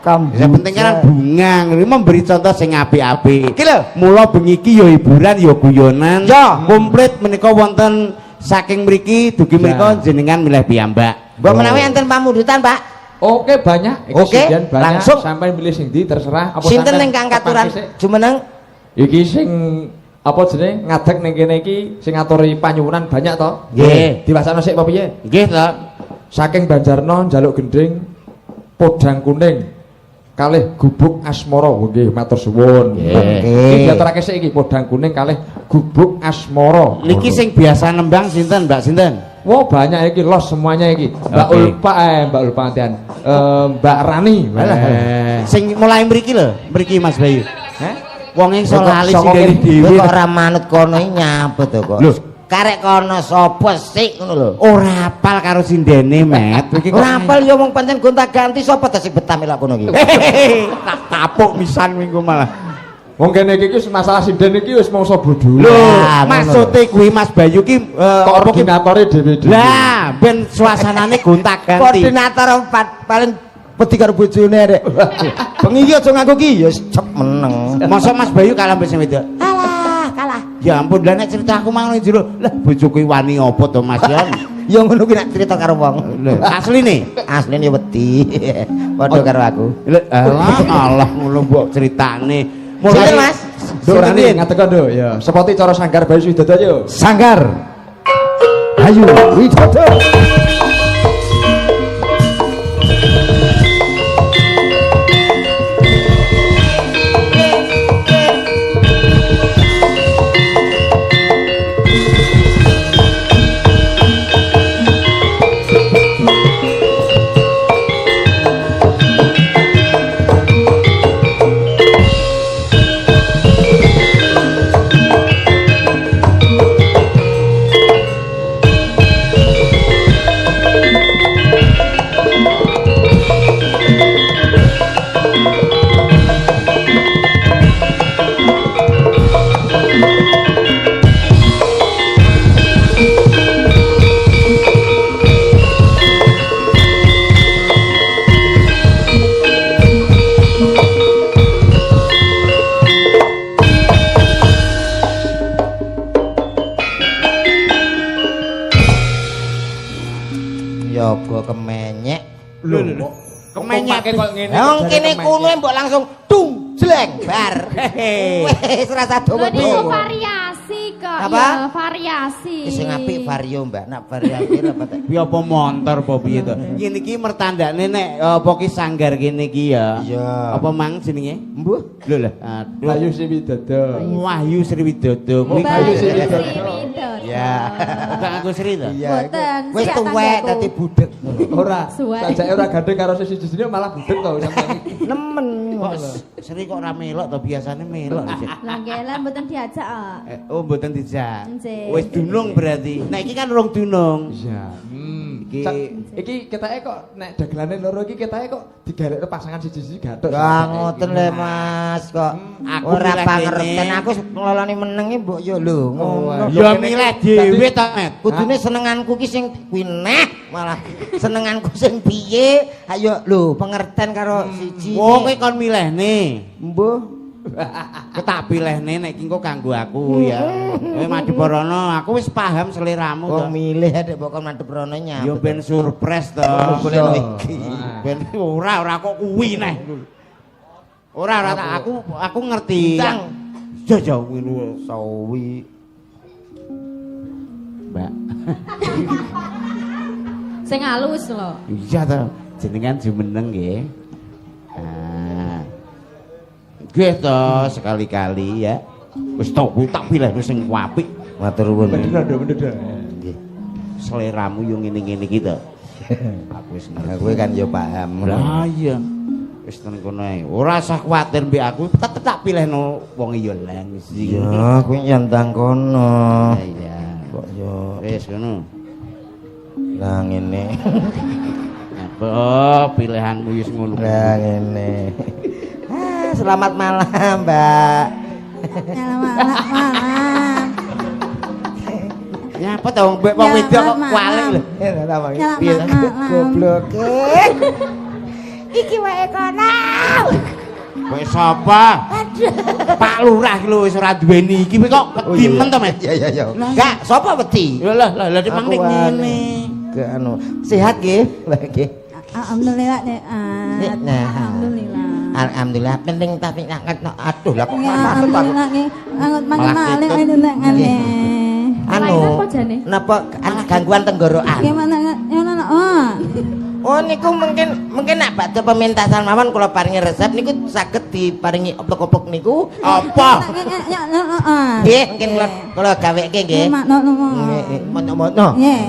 Kamboja. Yang penting kan bunga, ini memberi contoh sing apik-apik. Iki lho. Mula bengi iki ya hiburan ya guyonan. Ya. Komplit menika wonten saking mriki dugi menika jenengan milih piyambak. Mbok menawi enten pamundutan, Pak. Oke, banyak. Iki Oke, sinden banyak. langsung. Sampai milih sing ndi terserah. Apa Sinten sampean ingkang katuran kepake sik? jumeneng? Iki sing apa jenenge ngadeg ning kene iki sing ngaturi panyuwunan banyak to? Nggih. Diwacana sik apa piye? Nggih to. Saking Banjarno njaluk gending podang kuning kalih gubuk asmara. Oh, nggih, matur suwun. Nggih. Iki diaturake sik iki podang kuning kalih gubuk asmara. Niki sing biasa nembang sinten, Mbak sinten? Wah, banyak iki los semuanya iki. Mbak Oke. Ulfa Mbak Ulfa antian. Mbak Rani. Alah, Weh. Sing mulai mriki lho, mriki Mas Bayu. Heh? Wong iso Kok lali saka sing kene dhewe. Kowe kok ora manut kono iki nyapa to kok. Lho. Karek kono sapa sik ngono lho. Ora apal karo sindene, Met. Iki kok Ora apal ya wong pancen gonta-ganti sapa ta sing betah melok kono iki. Hehehe, tak tapuk misan minggu malah. Wong kene iki wis masalah sinden iki wis mangsa bodho. Lho, Lah, ngono maksude kuwi Mas Bayu ki koordinatore dhewe-dhewe. Lah, ben suasanane gonta-ganti. Koordinator empat paling wedi karo bojone rek. Bengi iki aja nganggo ki ya cep meneng. Masa Mas Bayu kalah mbek sing wedok? Kalah, kalah. Ya ampun, lah nek cerita aku mang jero. Lah bojoku wani apa to Mas Yon? Ya ngono kuwi nek cerita karo wong. Lho, asline. Asline ya wedi. Padha karo aku. Lho, alah, alah ngono mbok critane. Sinten Mas? Nduk Rani ngadeg nduk ya. Sepoti cara sanggar Bayu Widodo yo. Sanggar. Ayo Widodo. Yoga kemenyek. Lho kok Kemenyek. kok ngene. Wong kene kuno mbok langsung dung jleng bar. Wis rasa Lho niku dawa-dawa. variasi kok. Apa? Ya, variasi. Sing apik vario, Mbak. Nak variasi apa tak? Kuwi apa montor apa piye to? Ngene iki mertandane nek apa ki sanggar kene iki ya. Iya. Apa mang jenenge? Mbuh. Lho lah, aduh. Bayu Sri Widodo. Wahyu Sriwidodo kuwi. Bayu Bayu Sri Widodo. Sriwidodo. Ya. Gak nganggo Sri to? Iya. Mboten, Wis siap tuwek tanggaku. dadi budek. Ora, Suwe. sajake ora gandeng karo sisi siji malah budek to sampeyan iki. Nemen. Kok Sri kok ora melok to biasane melok. Lah nggih lah mboten diajak kok. Oh mboten dijak. Nggih. Wis dunung berarti. Nek iki kan urung dunung. Iya. Iki- Iki ketake kok nek dagelane loro iki ketake kok digarekno pasangan siji-siji gathuk. Lah ngoten le Mas kok. Aku Ora milih pangerten kene. aku ngloloni meneng iki mbok yo lho ngono. Ya milih dhewe to, Met. Kudune senenganku ki sing kuwi neh malah senenganku sing piye? Ayo lho pengerten karo siji. Wong kowe kon milihne. Mbuh. Ketak pilihne nek iki engko kanggo aku ya. Kowe madhep rono, aku wis paham seleramu to. Wong milih adek mbok kon madhep rono nyapa. Ya ben surprise to. Golek iki. Ben ora ora kok kuwi neh. Ora ora tak aku ngerti. Ndang. Jauh ngono. Sawi. Mbak. Sing halus lho. Iya to, jenengan jumeneng nggih. Ah. Nggih to, sekali-kali ya. Wis to kuwi tak pilih sing apik. Matur nuwun. Bener nduk, bener. Nggih. Seleramu yo ngene-ngene iki to. Aku wis Lah ngerti. kowe kan yo paham. Lah iya. Wis ten kono ae. Ora usah kuwatir mbek aku, tetep tak pilihno wong ya lang sing. Ya, kowe nyandang kono. Iya. Kok yo Wis ngono. lah ngene. Apa pilihanmu wis ngono. Lah ngene. Selamat malam, Mbak. Selamat malam. Nyapa to wong wong wedok kok kualik lho. Selamat Piye? malam. Goblok. Iki wae kono. Kowe sapa? Pak Lurah iki lho wis ora duweni iki kowe kok wedi men to, Mas? Iya iya iya. Enggak, sapa wedi? Ya lah lah lah dimang Aku ngene. Ke anu, sehat nggih, Mbak nggih. Alhamdulillah sehat. Nah. Alhamdulillah. Alhamdulillah penting tapi nak aduh lah kok Ya, masuk aku. alhamdulillah nggih. Angut Malah mangan ketut. malih nek ngene. Anu, Lain apa jane? napa gangguan tenggorokan? Gimana ya ngono? Oh. Oh niku mungkin mungkin nak bakdo pementasan mawon kula paringi resep niku saged diparingi oplok-oplok niku. Apa? Nggih, mungkin kula kula gaweke nggih. Nggih, mono-mono. Nggih.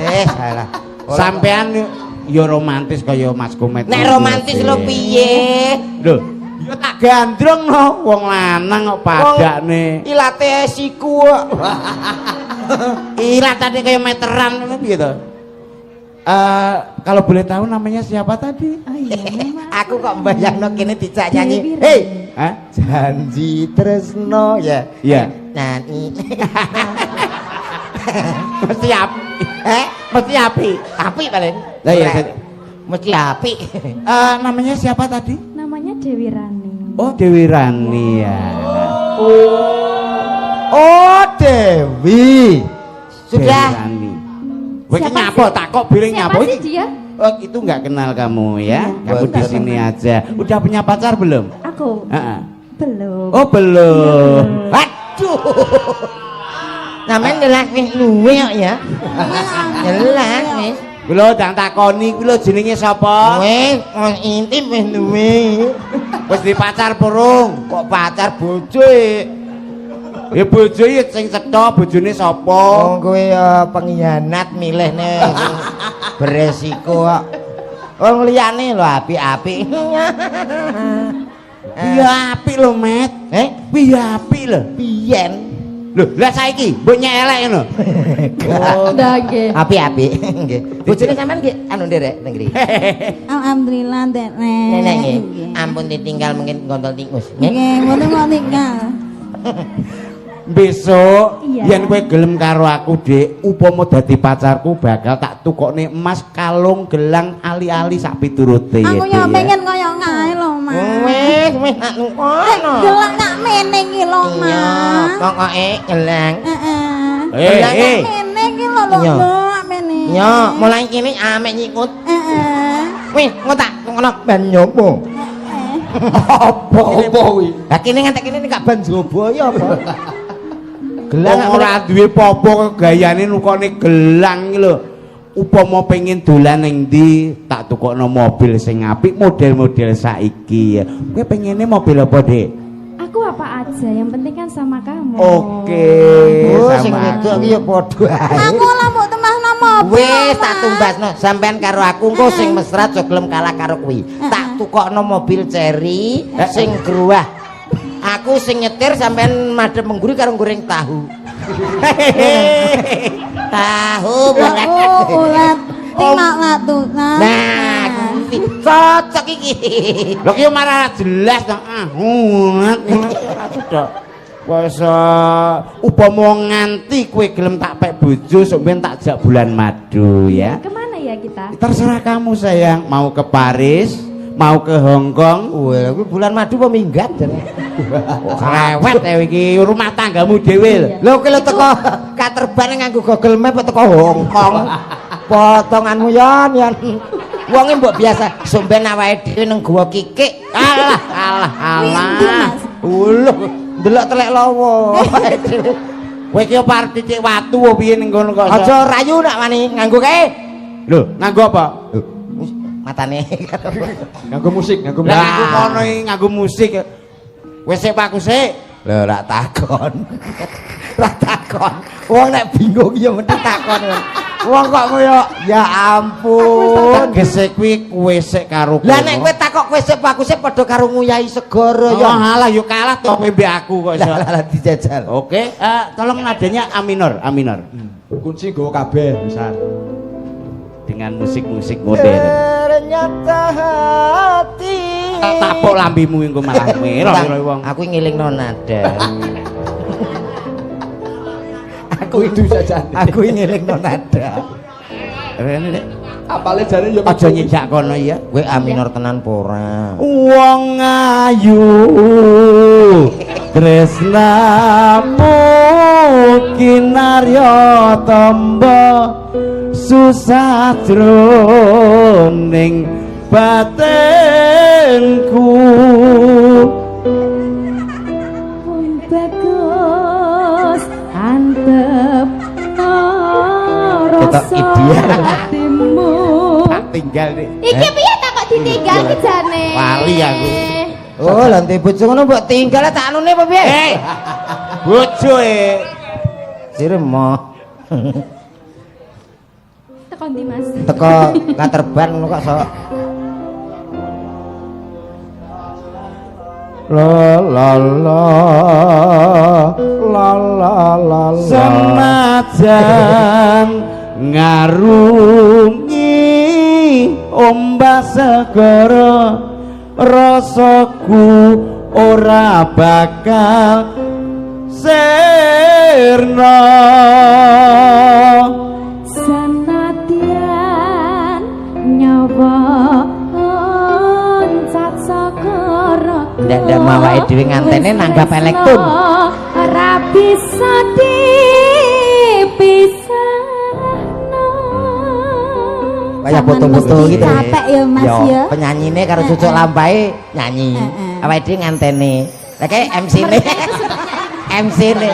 Eh, salah. Sampean ya romantis kaya Mas Komet. Nek romantis lho piye? Lho, ya tak gandrung no wong lanang kok padakne. Ilate siku kok. Ilatane kaya meteran ngono piye to? Eh, kalau boleh tahu namanya siapa tadi? Oh iya, maaf. Aku kok mbayangno kene dijak nyanyi. Dewi Hei, Hah? janji tresno ya. Iya. Nani. Mesti api. Eh, Mesti api. apik paling. Lah iya, Ora. saya- Mesti apik. Eh, namanya siapa tadi? Namanya Dewi Rani. Oh, Dewi Rani ya. Oh, Dewi. Dewi Sudah. Rani. Kowe iki Siapa nyapa sih? takok biring Siapa nyapa sih iki? dia? Oh, itu nggak kenal kamu ya. Kamu di Boten. sini aja. Udah punya pacar belum? Aku Heeh. belum. Oh, belum. Aduh. Sampeyan jelas wis luwe kok ya. Jelas wis. Kuwi lho ndang takoni kuwi lho jenenge sapa? Wis wong intip wis duwe. Wis di pacar purung. Kok pacar bojo e? Ya bojo ya sing cetha bojone sapa? Wong kowe ya pengkhianat milihne sing beresiko kok. Wong liyane lho apik-apik. Iya apik lho, Met. Eh, Piye apik lho. biyen Lho, lah saiki mbok nyelek ngono. Oh, Ndak nggih. apik-apik nggih. Bojone sampean nggih anu nderek teng mriki. Alhamdulillah derek. Nenek nggih. Ampun ditinggal mungkin gondol tikus nggih. Nggih, mboten mau tinggal. Besok Iya. yen kowe gelem karo aku, Dik, upama dadi pacarku bakal tak tukokne emas kalung gelang ali-ali sak piturute. Aku ya, ya Dik, pengen kaya kae lho, Mas. Wis wis nak ngono. Gelang nak mene iki lho, Iya, Mas. pokoke gelang. Heeh. Eh, Gelang eh. Mene iki lho lho, Iya. Mbak, mene. Yo, mulai kene amek nyikut. Heeh. Wis, engko tak ngono ban nyopo. Heeh. Apa apa kuwi? Lah kene ngantek kene gak ban jobo ya apa? Gelang ora duwe popo gayane nukokne gelang iki lho. Upama pengen dolan ning ndi, tak tukokno mobil sing apik model-model saiki. Kowe pengene mobil apa, Dik? Aku apa aja, yang penting kan sama kamu. Oke, Oh, sing sama wedok aku. ki ya padha ae. Aku lah mbok tumbasno mobil. Wis tak Mas. tumbasno sampean karo aku engko sing mesra aja gelem kalah karo kuwi. Tak tukokno mobil Carry sing gruah. Aku sing nyetir sampean madhep mengguri karo goreng tahu. Tahu bulat. Oh, ulat. Tinggal latusan. Nah, kuwi cocok iki. Lho ki marah jelas to. Ah, ora cocok. Wis upama nganti kowe gelem tak pek bojo sok ben tak jak bulan madu ya. Kemana ya kita? Terserah kamu sayang, mau ke Paris, mau ke Hong Kong. Wah, kuwi bulan madu apa minggat jane? Rewet ya iki rumah tanggamu dhewe lho. Iya. Lho ki lho teko katerban nganggo Google Map teko Hong Kong. Potonganmu yon yon. Wonge mbok biasa somben awake dhewe nang gua kikik. Alah, alah, Windu, alah. Mas. Uluh, ndelok telek lawa. Kowe iki apa arep titik watu apa piye ning kono kok? Aja rayu nak wani nganggo kae. Lho, nganggo apa? Matane. Nganggo musik, nganggo Lah musik. nganggo kono iki nganggo musik. Wis sik Pak aku sik. Lho rak takon. Rak takon. Wong nek bingung ya mesti takon. Wong kok koyo ya ampun. Tegese kuwi kowe sik karo Lah nek kowe takok kowe sik aku sik padha karo nguyahi segara ya ya. alah yo kalah to kowe mbek aku kok iso. Lah lah lah, dijajal. Oke, tolong nadanya A minor, A minor. Kunci nggawa kabeh pisan. Dengan musik-musik modern. Ternyata hati Tak tapuk lambimu engko malah merah wong. Aku ngelingno nada. Aku itu saja. Aku ngelingno nada. Rene Dek. Apale jane ya Aja nyidak kono ya. Kowe A minor tenan apa ora? Wong ayu tresnamu kinarya tamba susah jroning batinku. Wong bagus antep Ketok rasa ideal. hatimu. Tak tinggal Dik. Iki piye ta kok ditinggal ki jane? Wali aku. Oh, lah ndek bojo ngono mbok tinggal tak anune apa piye? Eh. Bojo e. Sire moh. Teko ndi Mas? Teko katerban ngono kok sok. La la la la la la la. Senajan ngarungi ombak segara rasaku ora bakal sirna. Senadyan nyawa oncat saka raga. Ndak mawake dhewe ngantene nanggap elektron. Ora bisa dipisahno. Kaya foto-foto Mesti gitu. capek ya, Mas, ya. Penyanyine karo cucuk lampahe nyanyi. Awake dhewe ngantene. Lah kae MC-ne. MC-ne.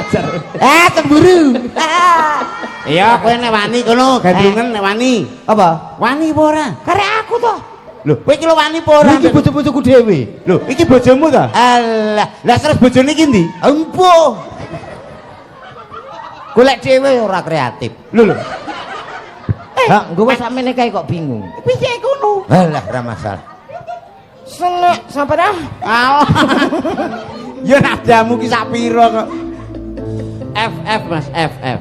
Ah, cemburu. Ah. Iya, kowe nek wani kono gandrungan nek wani. Apa? Wani apa ora? Karek aku to. Lho, kowe iki lho wani apa ora? Iki bojo-bojoku dhewe. Lho, iki bojomu ta? Alah, Lah terus bojone iki ndi? empuh. Golek dhewe ora kreatif. Lho lho. Hah, nggo wis samene kae kok bingung. Piye kono? Alah, ora masalah. Senek sampe dah. Alah. Ya nadamu ki sak pira kok. F F Mas, F F.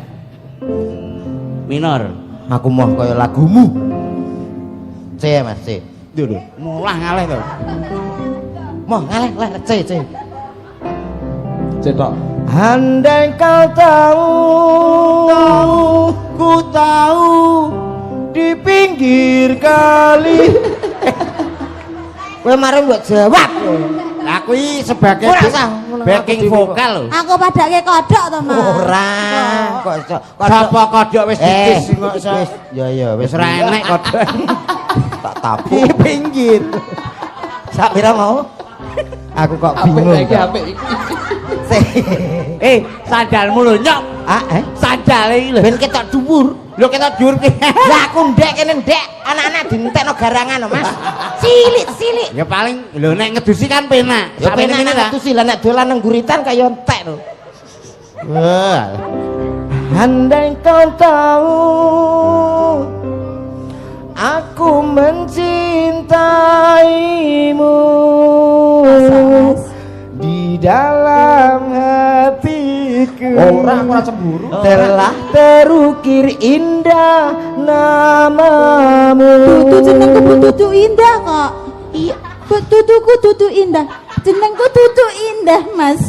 Minor. Aku moh kaya lagumu. C Mas, C. Lho lho, mulah ngalih to. Moh ngaleh leh C C. Cetok. Andai kau tahu, Ku tahu di pinggir kali. Kowe mari mbok jawab. Lah kuwi sebagai Ora usah, backing vokal lho. Aku padake kodhok to, Mas. Ora, kok iso. Sapa kodhok wis ditis kok iso. Wis, ya ya Wis ora enek kodhok. Tak tapuk. Di pinggir. Sak pira mau? Aku kok Apik bingung. iki apik iki. Eh, sandalmu lho nyok. Ah, eh? Sandale iki lho. Ben ketok dhuwur. Lho ketok dhuwur ki. Lah aku ndek kene ndek, anak-anak dientekno garangan lho, Mas. Cilik-cilik. Ya paling lho nek ngedusi kan penak. Ya penak Sakmene nang ta. ngedusi lah nek dolan nang guritan kaya entek lho. Wah. Andai kau tahu aku mencintaimu Mas. di dalam hatiku. Ora, aku ora cemburu. Telah terukir indah namamu. Dudu jenengku bu dudu indah kok. Iya. Bu duduku dudu indah. Jenengku dudu indah, Mas.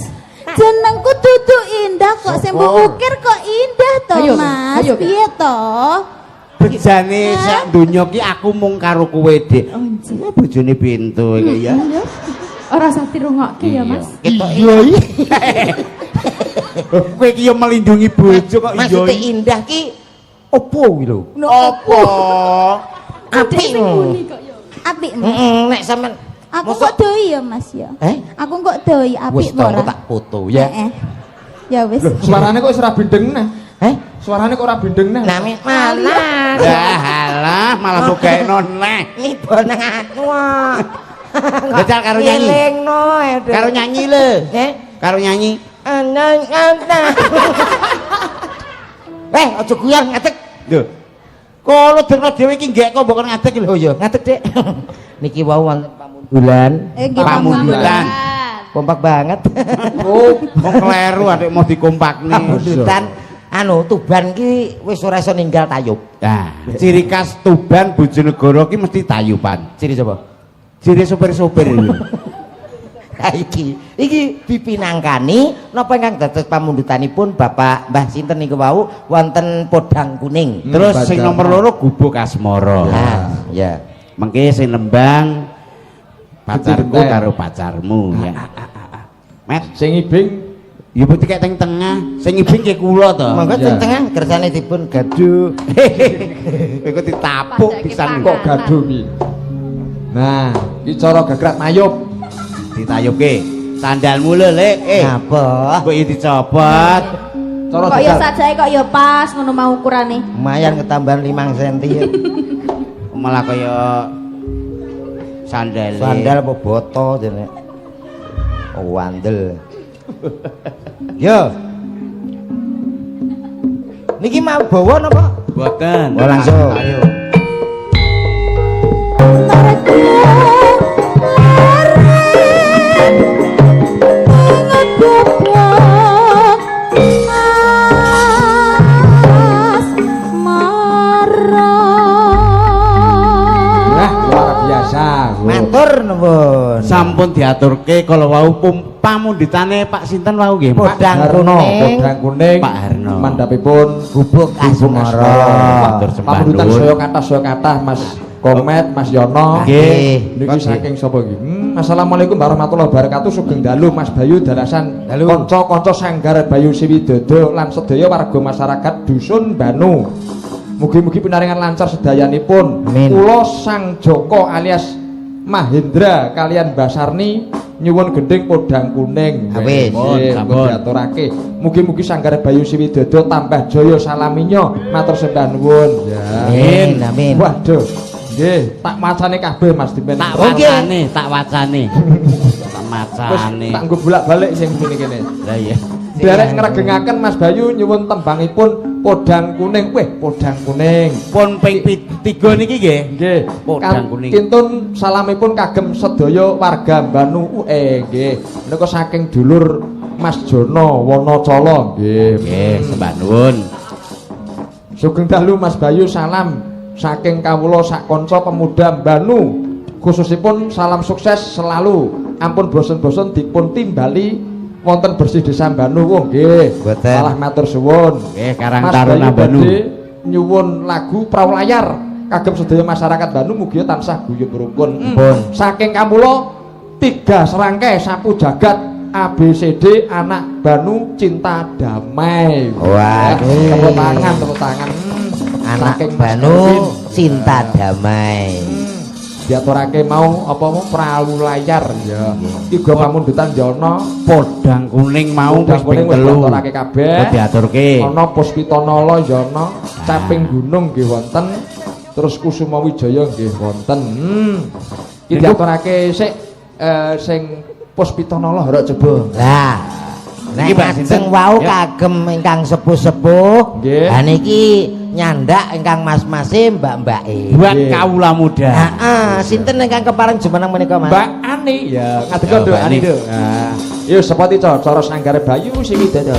Jenengku dudu indah kok sing mbok ukir kok indah to, Ayo, Mas. ayo, Piye to? Bejane sak donya ki aku mung karo kowe, Dik. Oh, anjir. Ya bojone Bintu iki ya. Ora usah dirungokke ya, Mas. Ketok Iya iya. Kowe iki yo melindungi bojo kok iya. Maksudnya indah ki opo kuwi lho? Apa? Apik Sing lho. muni kok ya. Apik, Mas. Heeh, nek sampean Aku mosok- kok doi ya, Mas ya. Eh? Aku kok doi apik Wis apa to ora? tak foto ya. Heeh. Ya wis. Loh, suarane kok wis ora bindeng neh. Eh? Suarane kok ora bindeng neh. Nami mana? Lah halah malah mbok gaekno neh. Nibo nang aku. ah. Jajal karo nyanyi. Ngelingno, aduh. Karo nyanyi lho. Eh? Karo nyanyi. Anang anang. Eh, aja guyon ngadeg. Lho. Kono derno dhewe iki nggek kok mbok kon ngadeg lho. Oh iya, ngadeg, Dik. Niki wau wonten pamundulan. Eh, nggih, Pamundulan. Kompak banget. Oh, wong kleru adik mau dikompakne. Pamundulan anu Tuban ki wis ora iso ninggal tayub. Nah, ciri khas Tuban Bojonegoro ki mesti tayuban. Ciri sapa? Jere sopir-sopir iki. Ha iki, iki dipinangkani napa ingkang dados pamundutanipun Bapak Mbah sinten niku wau wonten Podang Kuning. Terus sing Badal. nomor loro Gubuk Asmara. Nah, ya. Mengke sing nembang pacarku Genti-genten. Karo pacarmu ya. Met, Sing ibing ya putih kayak teng tengah, sing ibing ke kula to. Monggo Iya. teng tengah kersane dipun gaduh. Kowe kok ditapuk Padake pisan pangan. Kok gaduh ki. Nah, iki cara gagrak mayub. Ditayubke. Sandalmu lho, Lek. Eh, Ngapa? kok ya dicopot. Cara Kok ya gagrak. sajake kok ya pas ngono mau ukurane. Lumayan ketambahan 5 cm ya. Malah kaya sandale. Sandal apa boto jane. Oh, wandel. Yo. Niki mau bawa napa? Boten. Oh, langsung. Ayo. Marga leren ngedeblok asmara. Nah, luar biasa. Matur nuwun. Sampun diaturke kala wau pamundhutane Pak sinten wau nggih? Pak Podang Harno, Kuning. Podang Kuning. Pak Harno. Mandhapipun Gubuk Asmara. Matur sembah Pamundutan nuwun. saya kathah Mas Komet, Mas Yono. Nggih. Niki saking sapa iki? Assalamualaikum warahmatullahi wabarakatuh. Sugeng dalu Mas Bayu dalasan Dalu. kanca-kanca Sanggar Bayu Siwidodo lan sedaya warga masyarakat Dusun Banu. Mugi-mugi pinaringan lancar sedayanipun. Amin. Kula Sang Joko alias Mahendra kalian Basarni nyuwun gending Podang Kuning. Ah, wis. Nggih, Sampun. mugi diaturake. Mugi-mugi Sanggar Bayu Siwidodo tambah jaya salaminyo. Matur sembah nuwun. Ya. Amin, amin. Waduh. Nggih, tak macane kabeh Mas Dimen. Tak Oke. wacane, tak wacane. Tak Wis macane. tak nggo bolak-balik sing kene kene. Lah iya. Derek ngregengaken Mas Bayu nyuwun tembangipun Podang Kuning. Weh, Podang Kuning. Pun ping 3 niki nggih. Nggih. Podang Kuning. Kintun salamipun kagem sedaya warga Banu. Nggih. Menika saking dulur Mas Jono Wonocolo nggih. Nggih, sembah nuwun. Sugeng dalu Mas Bayu, salam saking kawula sak kanca pemuda Banu. Khususipun salam sukses selalu. Ampun bosen-bosen dipun timbali wonten bersih desa Banu. Oh nggih. Boten. Malah matur suwun. Nggih, Karang Mas Taruna Bayu Banu. badhe nyuwun lagu Prau Layar kagem sedaya masyarakat Banu mugi tansah guyub rukun. Pun. Saking kawula tiga serangkai sapu jagat ABCD anak Banu cinta damai. Waduh. Ya, tepuk tangan, tepuk tangan. Anak Saking Mas Banu Erwin. cinta damai. Diaturake mau apa mau Prau Layar ya. Iki go pamundutan Jono. Podang Kuning mau Podang wis ping Kuning wis 3. diaturake kabeh. Kok diaturke. Ana Puspitanala ya ana, Caping Gunung nggih wonten, terus Kusuma Wijaya nggih wonten. Iki diaturake sik sing Puspitanala rok coba. Lah. Nek Niki, Mbak ngajeng sinten? wau Ya. kagem ingkang sepuh-sepuh. Nggih. Lah niki nyandak ingkang mas-mase mbak-mbake. Buat Nggih. kawula muda. Heeh, sinten ingkang kepareng jumeneng menika, Mas? Mbak Ani ya, ngadeg Ya, nduk Mbak Ani Ani. nduk. Nah, yo sepati cara Sanggare Bayu Siwidodo.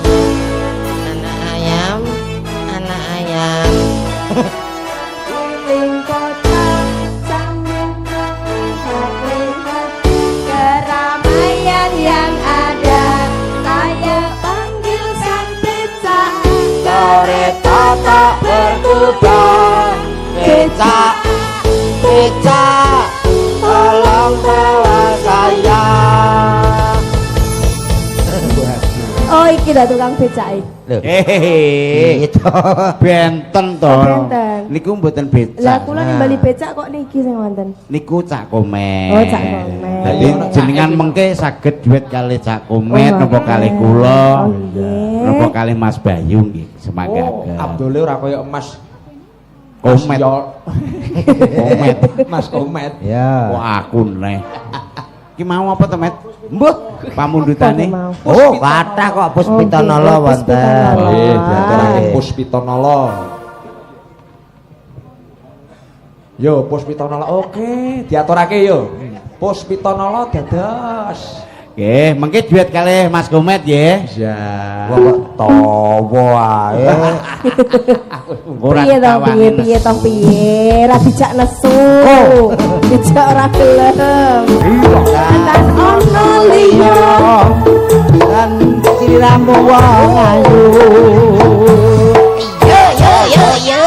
Anak ayam, anak ayam. Keliling kota sambil melihat-lihat keramaian yang ada. Saya panggil sang becak, Kereta tak berkuda. Becak, becak, tolong bawa saya. Oh, iki dah tukang becak. Loh, Hehehe. gitu. Benten to. Benten. Niku mboten becak. Lah kula nimbali becak kok niki sing wonten. Niku Cak Komet. Oh, Cak Komet. Dadi jenengan mengke saged duet kalih Cak Komet Oh, napa kalih kula. Oh, nggih. Napa kalih Mas Bayu nggih Oh, semanggaken. Abdule ora kaya Mas Komet. Komet. Mas Komet. Ya. Wah, aku neh. Ki mau apa to, Met? Mbuh. Pamundhutane. Apa mau? Oh, kathah kok Puspitanala Oh, nggih, wonten. Puspitanala. Nggih, diaturake Puspitanala. Yo Puspitanala oke, diaturake yo. Puspitanala dados. Nggih, mengke duet kalih Mas Komet nggih. Ya. Wong kok tawa ae. Ora Piye to piye piye to piye? Ra dijak nesu. Dijak ora gelem. Tan ono liya. Lan sliramu wong ayu. Yo yo yo yo.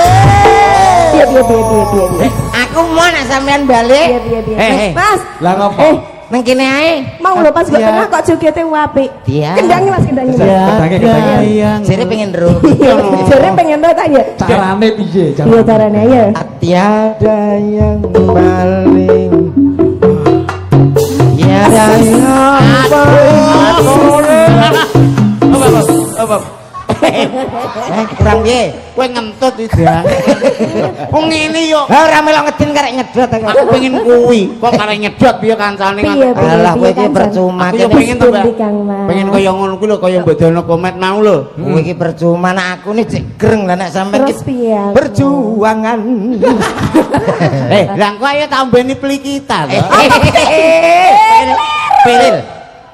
Piye piye piye piye piye. piye. Aku mau nek sampean balik Piye piye piye. Eh, eh. Mas, Lah ngopo? eh nang kene ae. mau lho pas gak tengah kok jogete apik. Iya. Kendangi Mas, kendangi. Mas. Kedange, kedange. Jere pengen ro. Jere pengen tau ta ya? Carane piye? Piye carane ya? Tiada yang paling Tiada yang paling. Apa? Eh, kurang piye? Kowe ngentut iki, Dang. Wong ngene yo. Lah ora melok ngedin karek nyedot aku. Aku pengen kuwi, kok karek nyedot piye kancane Piye, ngono. piye? Alah kowe iki kancan? percuma Aku yo kene. pengen to, Mbak. Pundi, Kang Mas? Pengen kaya ngono kuwi lho, kaya Mbok Dono Komet mau lho. Kowe iki percuma nek aku nih cek greng lah nek sampean Terus iki piye aku? perjuangan. Eh, lah engko ayo tambeni peli kita to. Pil.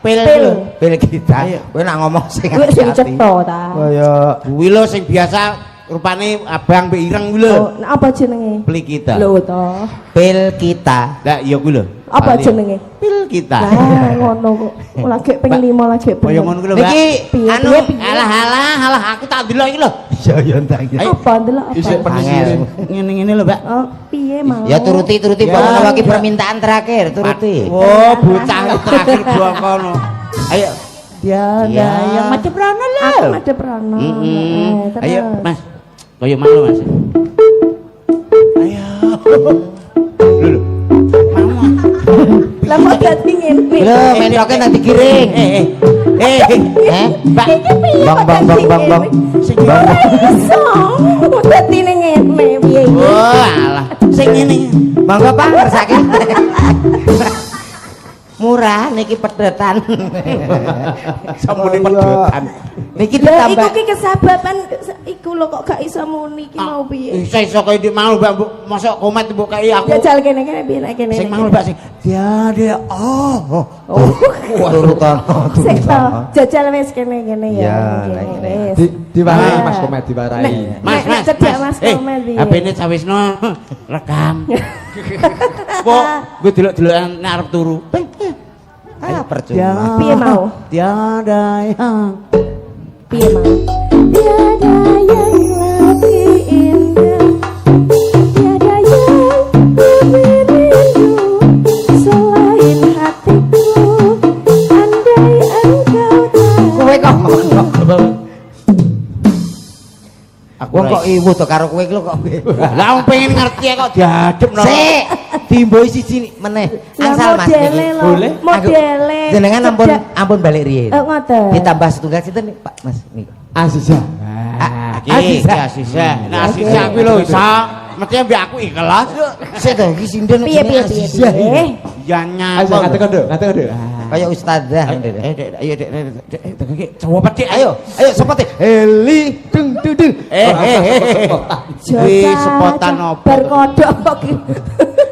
Pil. Pil. Pil kita. Kowe nek ngomong sing Kowe sing hati-hati. cetha ta. Kaya Kuwi lho sing biasa rupane abang mbek ireng kuwi lho. Oh, nah, apa jenenge? Peli kita. Lho to. pil kita. Lah iya kuwi lho. Apa Lali. jenenge? Pil kita. Lah ngono kok. Lagi ping Mbak, 5 lagi Kaya ngono kuwi lho, Mbak. Niki Piye, anu piye, piye? Alah alah alah aku tak delok iki lho. Iya ya ndang. Ayo. Apa ndelok apa? Isik penisirin. Ngene-ngene lho, Mbak. Oh, piye mau? Ya turuti turuti Ya, bawa lagi ya. permintaan terakhir turuti. Oh, bocah itu terakhir kono. Ayo. Tiada Ya. yang madhep rono lho. Aku madhep rono. Mm-mm. Eh, terus. Ayo, Mas. Kaya malu, Mas. Ayo. Lho lho. Mau. ah. Lah kok dadi ngene? Lho, mentoke nanti giring. Eh eh. Eh, eh. Eh, Mbak. Iki piye Bang, kok bang, dadi bang, bang, bang. ngene? Sing Bang. Ora iso. Dadi ning ngene piye iki? Oh, alah. Sing ngene. Monggo Pak ngersake. Murah niki pedetan. Sampune pedotan. Niki Lah iku ditambah ki kesababan iku lho kok gak iso muni iki mau piye? Iso iso kaya dik mau, Mbak. Mbok mosok komet mbok kei aku. Jajal kene kene piye nek kene. Sing mau, Mbak, sing tiada oh. Oh. turutono. Sik to, jajal wis kene kene ya. Ya, Kene, nek kene. wis. Di diwarai Nah. Mas Komet diwarai. Nek- Mas, nek Mas, cedak Mas Eh, Komet piye? HP-ne cawisno rekam. Kok gue delok-delokan nek arep turu. Ah, percuma. Piye mau? Tiada yang Piye mau? Tiada yang lebih indah, tiada yang lebih rindu selain hatiku. Andai engkau tahu. Kowe kok ngono. Aku Wong kok iwu to karo kowe iki lho kok. Lah wong pengen ngerti kok diadep no. Sik, dimboi siji meneh. Lah Angsal Mas modele niki. lho, Boleh? modele. Jenengan ampun Cedak. ampun balik riyin. Eh, ngoten. Ditambah setunggal sinten nih, Pak Mas niki. Aziza. Ah, iki Asisa. Nah, Asisa kuwi lho iso. Mesti mbek aku ikhlas. Sik to iki sinden Piye piye jenenge piye Azizah iki. piye. Ya Aziza nyapa. ngate kondo, ngate kondo. Ah. Kayak ustazah. Eh, Dek, ayo Dek, Dek, Dek, Dek, iki coba Dek, Ayo, ayo sapa teh? Heli dung dung dung. Eh, eh, eh, eh. Wih, sepotan opo? Berkodok kok ki.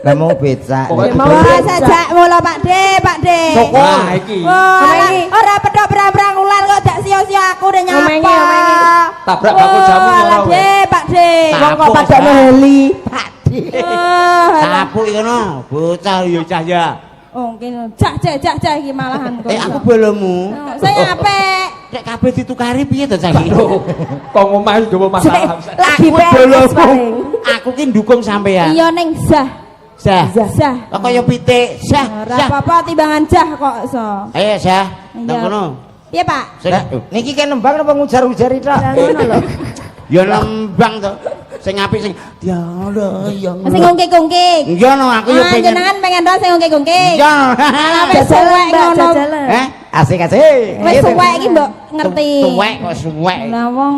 Lah mau becak. Pokoknya Mau Wah, sajak mula Pak De, Pak De. Wah, iki. Wah, Omengi. ora pedhok berang-berang ular kok dak sia-sia aku udah nyapa. Omengi, omengi. Tabrak bakul jamu Wah, ngono lah, kowe. De, Pak De. Wong kok Tapuk, padakno Pak. heli. Wah, alah. Tapuk iki kono, bocah yo cah ya. Oh, kene cah cah cah cah iki malahan kok. Eh, aku bolomu. Oh, Saya apik. Nek kabeh ditukari piye to saiki? Aduh, kok ngomah wis nggawa masalah. Lagi Aku PNS bolomu. paling. Aku ki ndukung sampean. Iya ning zah. Sah. Zah. Kok kaya pitik, sah, Ora sah. apa-apa timbangan jah kok iso. Ayo sah, Iya. nang kono. Piye, Pak? Sing Lah, niki kan nembang napa ngujar-ujari tok? Lah ngono lho. ya nembang to. Sing apik sing tiada yang Sing ngungkik-ungkik. Iya no, aku yo Ah, pengen. jenengan pengen ro sing ngungkik-ungkik. Iya. Alah wis Jajalan, suwek Mbak, ngono. jajalan. Eh? Asik asik. Wis suwek iki mbok ngerti. Tuwek kok suwek. Lah wong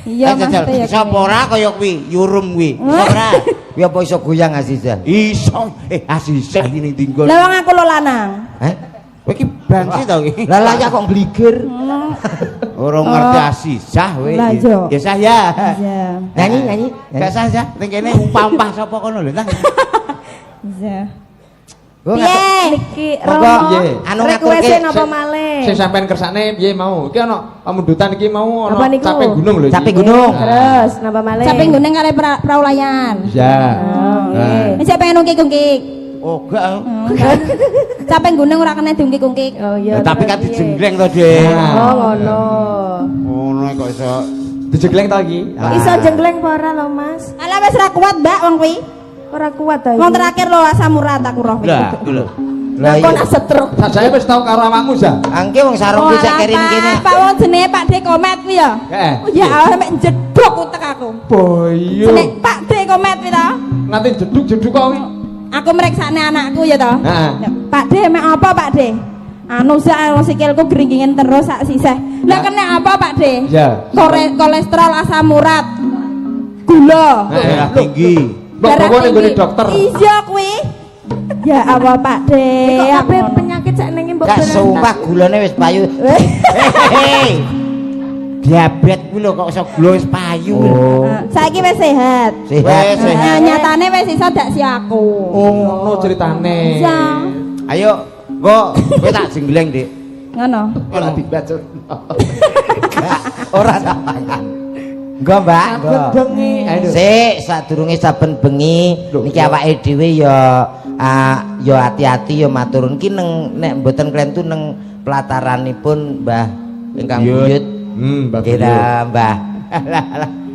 iya Eh, jajal. Mas ya. Iso apa ora kaya kuwi, yurum kuwi. Iso ora? Kuwi apa iso goyang Azizah? Iso. Eh, Azizah iki ning dinggon. Lah wong aku lo lanang. Heh? Kowe iki bansi to iki. Lah layak kok gligir. Ora ngerti Azizah kowe. Lah, iya. Ya sah ya. Iya. Nyanyi nyanyi. Gak sah ya. Ning kene umpah-umpah sapa kono lho, Tang. Iya. Piye? Niki Monggo. Romo. Piye? Anu Request ngaturke napa malih? Sing sampean kersane piye mau? Iki ana pamundutan iki mau Apa ana niku? caping gunung lho iki. Caping gunung. Terus napa malih? Caping gunung karo prau layar. Iya. Oh, nggih. Ini siapa pengen ungkik-ungkik? Oh, gak. Caping gunung ora kena diungkik-ungkik. Oh iya. Ya, tapi kan terus piye? dijengleng to, Dik. Nah. Oh ngono. Ngono kok iso. Dijegleng to iki? Iso jenggleng apa ora lho, Mas? Alah wis ora kuat, Mbak, wong kuwi. Ora kuat to iki. Wong terakhir lho asam urat aku roh kuwi. Lah, iku lho. Lah Kon iya. stroke. Sajane wis tau karo awakmu, Za. Angke wong sarung Oh, ki cek alah, kerin kene. Pak, Pak wong jenenge Pak D Komet kuwi ya. Heeh. Oh ya Allah sampe jedok utek aku. Boyo. Jenenge Pak D Komet kuwi to. Nanti jeduk-jeduk kok kuwi. Aku meriksane anakku ya to. Heeh. Pak D mek apa Pak D? Anu sak sikilku gringgingen terus sak sisih. Lah kena apa Pak D? Iya. Kolesterol, asam urat, gula. Heeh. Darah tinggi. Mbok darah bawa ning nggone tinggi. dokter. Iya kuwi. Ya Allah Pak D. Kok Aku kabeh ngono. penyakit sak nenge mbok Gak berantas. sumpah gulane wis payu. Hehehe. Diabetes kuwi lho kok iso gula wis payu. Oh. Saiki wis sehat. Sehat. Wis sehat. Nah, nyatane wis iso dak si aku. Oh, ngono ceritane. Iya. Ayo, engko kowe tak jenggleng, Dik. Ngono. Ora dibacur. Gak, ora tak pangan. Engko, Mbak. Saben Engko. bengi. Ayo. Sik, sadurunge saben bengi Lho, niki iya. awake dhewe ya ya ati-ati ya maturun ki neng nek mboten klentu neng pelataranipun Mbah ingkang Buyut. buyut. Mbah Nggih ta, Mbah.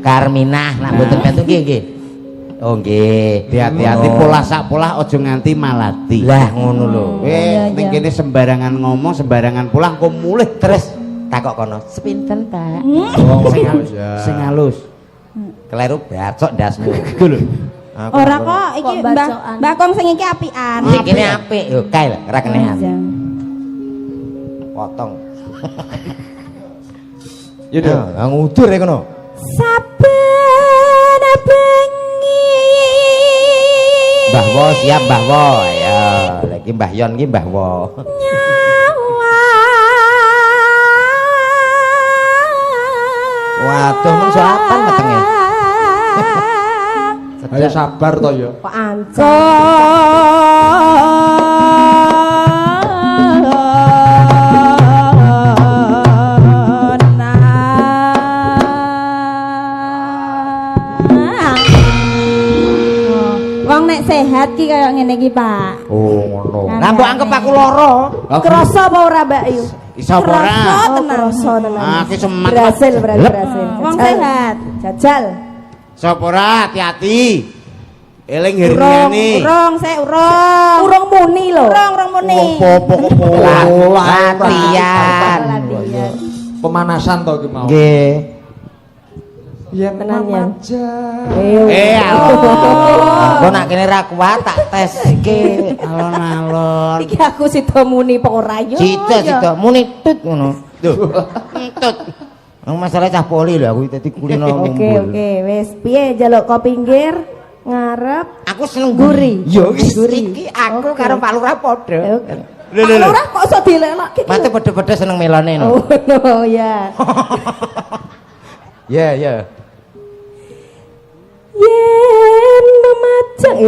Karminah nek mboten klentu nggih nggih. Oh nggih. Hati-hati Ngono. polah sak polah aja nganti malati. Lah ngono lho. Kowe Iya, ning iya. kene sembarangan ngomong, sembarangan pulang kok mulih Terus takok kono, "Sepinten, Pak?" Oh, sing halus, iya. sing halus. Kleru bacok ndasmu. Iku lho. Aku Ora ngono. kok iki Kok Mbah bacokan? Mbah Kong sing iki apian. Sing kene apik yo kae lho, ora kenean. Iya. Potong. Ya udah. Ah, ngudur ya kono. Saben bengi. Mbah Wo siap Mbah Wo. Ya, lagi Mbah Yon ki Mbah Wo. Waduh, men sopan wetenge. Ayo sabar to ya. Kok ancam. Wong nek sehat ki kaya ngene iki, Pak. Oh, ngono. Lah mbok anggap aku lara. Krasa apa ora, Mbak Yu? Iso apa ora? Krasa Oh, tenan. krasa tenan. Ah, ki semangat. Berhasil, berhasil, Lep. berhasil. Wong Jajal. sehat. Jajal. Sapa ora hati-hati. Eling Urung, herniane. urung, sik urung. Urung muni lho. Urung, urung muni. Wong popo kok pola. Latihan. Latihan. Pemanasan to iki mau. Nggih. Yen Tenan, Yan. memajang. Eh, alon. Engko nak kene ra kuat tak teske. Alon-alon. Iki aku sida muni apa ora yo? Sida sida muni tut ngono. Duh. Entut. Wong masalah cah poli lho aku dadi kulino Oke, ngumpul. oke, wis piye njaluk ko pinggir ngarep Aku seneng Guri. Yo wis Guri. iki aku Oke. karo Pak Lurah padha. Oke. Lho, Pak lho, lho. Lurah kok iso dilelokke iki? Mate padha-padha seneng melone no. Oh, no, ya. Ya ya. Yen memajang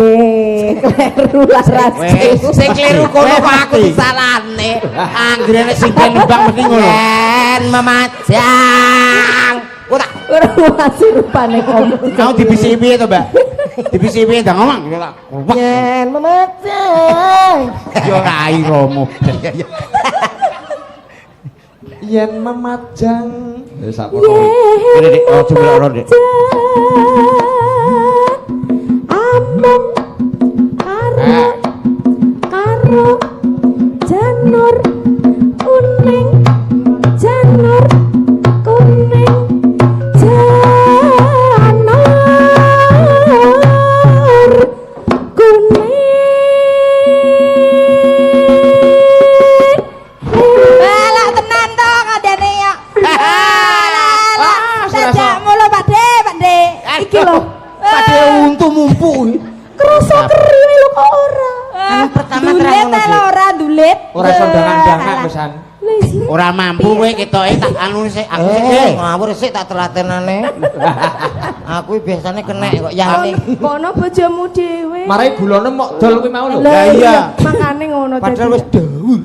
kleru laras. Wes, Sing kleru kono kok aku disalahne. Anggere nek sing nembang mesti ngono. Yen memajang. Ku tak Ora masih rupane kono. Mau dibisiki piye to, Mbak? Dibisiki piye ndang ngomong. Ya tak wek. yen memajang. Ya rai romo. Yen memajang. Ya sapono. Kene Dik, oh jumlah ora, Dik. Amung karo karo janur kuning janur kuning janur kuning. Balak tenan to kandhane ya. Alah, dadak mulu Pak De, Pak De. Iki lho Padhe untu mumpu. Kerasa keri lho kok ora. Anu pertama Dulit terang ngono, ta Dik. lho ora dulit. Ora iso ndangak-ndangak pisan. Ora mampu kowe ketoke tak anu sik aku sik. Eh, ngawur sik tak telatenane. Aku biasanya kena kok yane. Kono bojomu dhewe. Marai gulane mok dol kuwi mau lho. Lah iya. iya, makane ngono Padahal wis daul.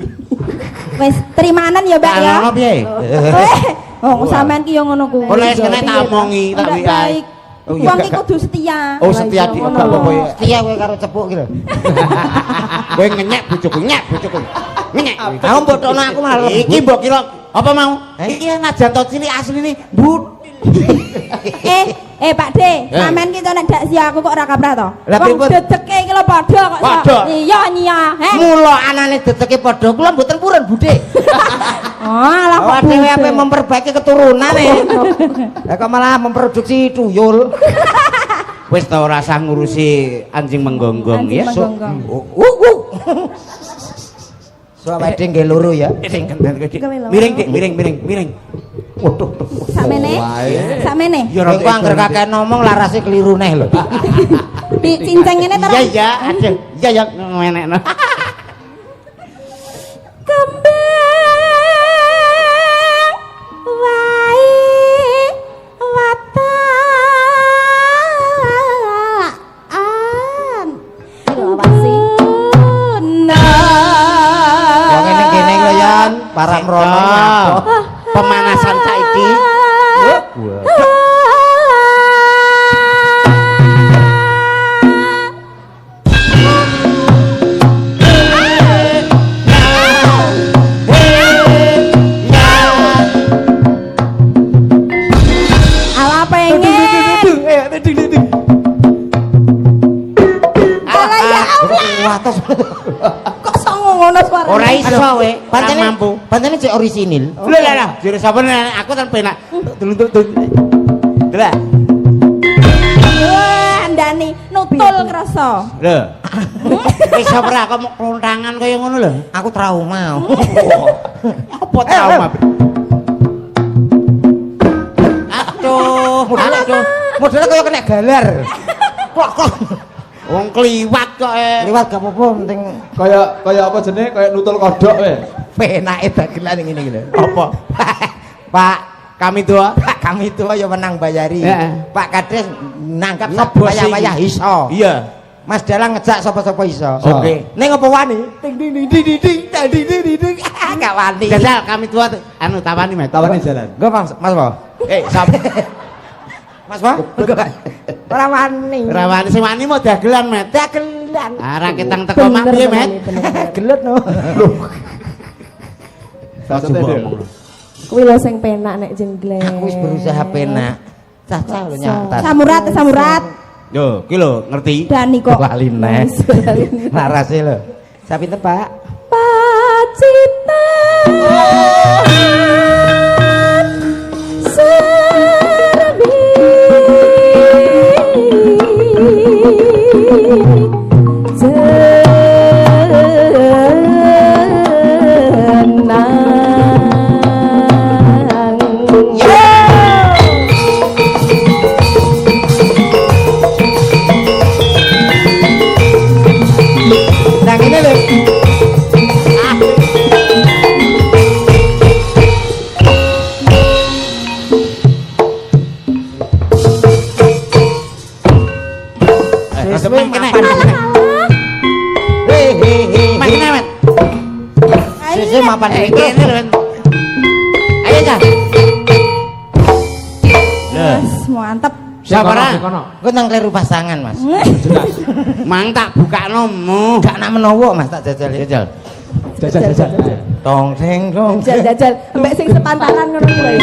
Wis terimanan ya, Mbak ya. Anu piye? Eh, oh sampean ki yo ngono kuwi. Kono wis kena tak omongi tak Ndak WA. baik. Oh, iya, Wong ki gak- kudu setia. Oh setia di Ngono. gak apa-apa ya. Setia kowe karo cepuk ki lho. Kowe ngenyek bojoku, nyek bojoku. Ngenyek. Aku mbotokno aku malah lembut. Iki mbok kira apa mau? Eh? Iki najan to cilik asline but. Eh, Pak D, sampean ki nek dak sia aku kok ora kaprah to. Lah, Wong pripun? dedeke iki lho padha kok. Padha. Iya nyia, heh. Mula anane dedeke padha kula mboten purun budhe. Oh, alah kok. Awak dhewe budhe. ape memperbaiki keturunan e. Lah kok malah memproduksi tuyul. Wis ta ora usah ngurusi anjing menggonggong Anjing ya. menggonggong. So awake dhewe nggih loro ya. Sing kenten kowe, Dik. Gawe loro. Miring Dik, miring miring miring. Waduh. Sakmene? Sakmene? Ya Kowe kok angger kakek ngomong larase keliru neh lho. Di cincang ngene terus. Iya iya, aduh. Iya ya ngenekno. Kembang wae watakan. Awasi. Wong ngene kene lho Yan, para mrono nyapo. Pemanasan saiki. Ala pengen. Alah ya Allah, Wates. kok sok ngono suarane? Ora iso we, ora Pancene mampu. Pancene cek orisinil. Lho lah lah, jare sapa nek aku kan penak. Deluntuk Delak. Wah, andani nutul krasa. Lho. Wis ora kok mau klontangan kaya ngono lho. Aku trauma. Apa trauma? Aduh, Aduh, modele kaya kena galar. Klok klok. Wong kliwat kok eh. Liwat gak apa-apa penting Kaya kaya apa jenenge kaya nutul kodhok kowe. penake dagelan ngene iki lho. Apa? Pak, Kami tua Pak kami itu ya menang bayari. Heeh. Pak Kades nangkap Ngebosi. wayah-wayah iso. Iya. Mas Dalang ngejak sapa-sapa iso. Oke. Ning apa wani? Ding ding ding ding ding ding ding ding ding ding. Ah, gak wani. Jajal kami tua tuh. Anu tawani Mas. Tawani jalan. Nggo Mas, Mas apa? Eh, sapa? Mas apa? Ora wani. Ora wani sing wani mau dagelan, Met. Dagelan. Ah, ra ketang teko mak piye, Met? Gelut no. Aja mbok omong. Kuwi lho sing penak nek jengglek. Aku wis berusaha penak. Cacah lho nyata. Samurat, samurat. Yo, ki lho ngerti. Dani kok. Lali neh. Larase lho. Sapinten, Pak? Pacitan serbi jenang. Nah ngene lho. Eh, Suwe-suwe kene. mapan. He he he. Mak kene, Met. Suwe-suwe mapan Eh, dhewe. kene lho, Met. Ayo, Cah. Lho, Wes, mantep. Siapa ora? Sing kono. Engko nang kleru pasangan, Mas. Jelas. Mang tak bukakno mu. Gak nak menowo, Mas, tak jajal. Jajal. Jajal jajal. Tong sing tong. Jajal jajal ambek sing sepantaran ngono kuwi lho ya.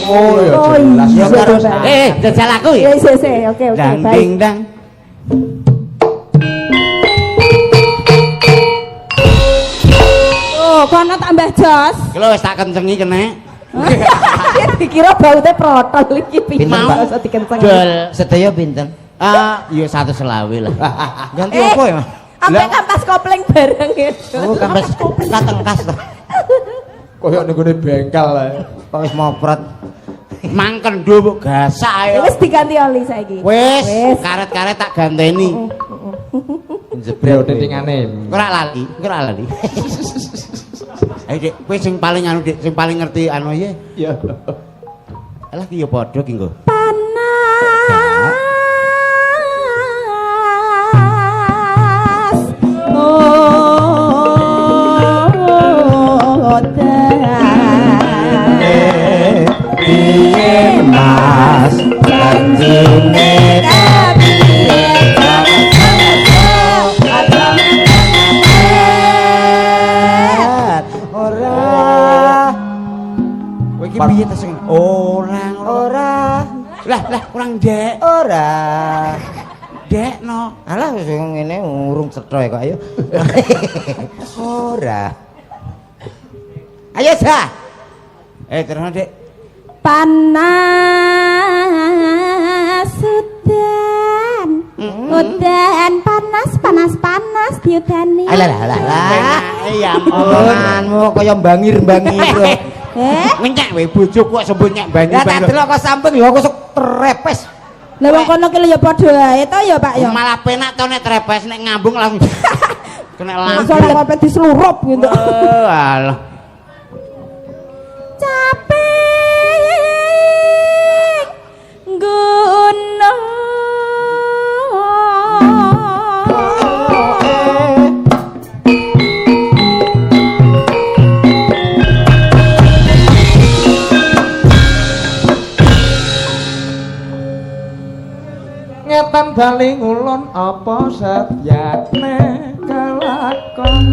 Oh ya Oh, jelas. iya. Ya karo Eh, jajal aku ya. Iya iya iya, oke oke Dang baik. ding dang. Oh, kono tambah jos. Ki lho wis tak kencengi kene. Dia dikira baute protol iki piye Pinten, Pak? iso dikencengi. Dol. Sedaya pinten? Ah, ya 120 lah. Ganti Eh. apa ya, Mas? Ambek kampas kopling bareng itu. Oh, kampas katengkas to. Koyo ning gone bengkel ae. Kok wis moprot. Mang kendo mbok gasak Ya ayo. wis diganti oli saiki. Wis, karet-karet tak ganteni. Jebret. Yo titingane. Ora lali, ora lali. Ayo Dik, kowe sing paling anu Dik, sing paling ngerti anu ya. Ya. Alah ki ya padha ki nggo. Panas udan. Piye Mas janjine ora Kowe iki piye ta sing ora ora Lah lah kurang dek. ora. Dek no. Alah wis ngene urung cetha kok ayo. Ora. Ayo sa. Terus Dik. Panas udan. Udan panas panas panas diudani. Alah alah alah. Ya ampun. Omonganmu kaya bangir-bangir. Eh, Ngenyek we bojoku kok sebut nyek banyu. Lah tak delok kok samping ya aku sok trepes. Lah wong kono ki lho ya padha ae to ya Pak ya. Malah penak to nek trepes nek ngambung langsung kena langsung. Soalnya sampai diselurup gitu. Oh, alah. Capek gunung. Ngetan bali ngulon apa setyane kelakon.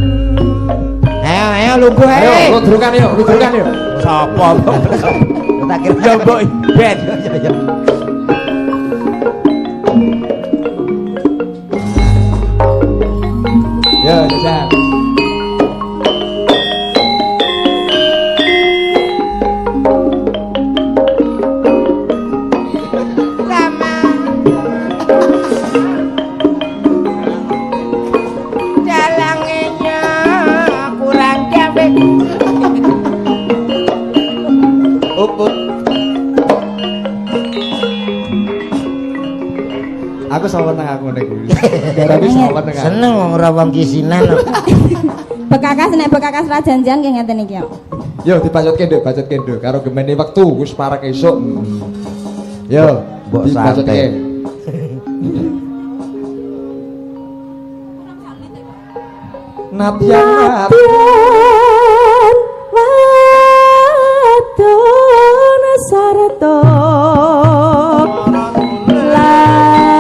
Ayo ayo lungguh Ayo, ae. ludrukan yuk, ludrukan yuk. Sapa? Tak kira Ya mbok ben. Ya ya. Yo, jajan. Lama. Dalangnya kurang gawe. Up. Aku seneng aku nek kuwi. Garane seneng aku. Seneng wong ora wong kisinan. Bekakas nek bekakas ra janjian nggih ngeten iki ya. Yo dibacotke nduk, bacotke nduk karo gemene wektu wis parek esuk. Yo, Mbok dibacotke. santai. Nadyan Nadyan wadon sarta lanang.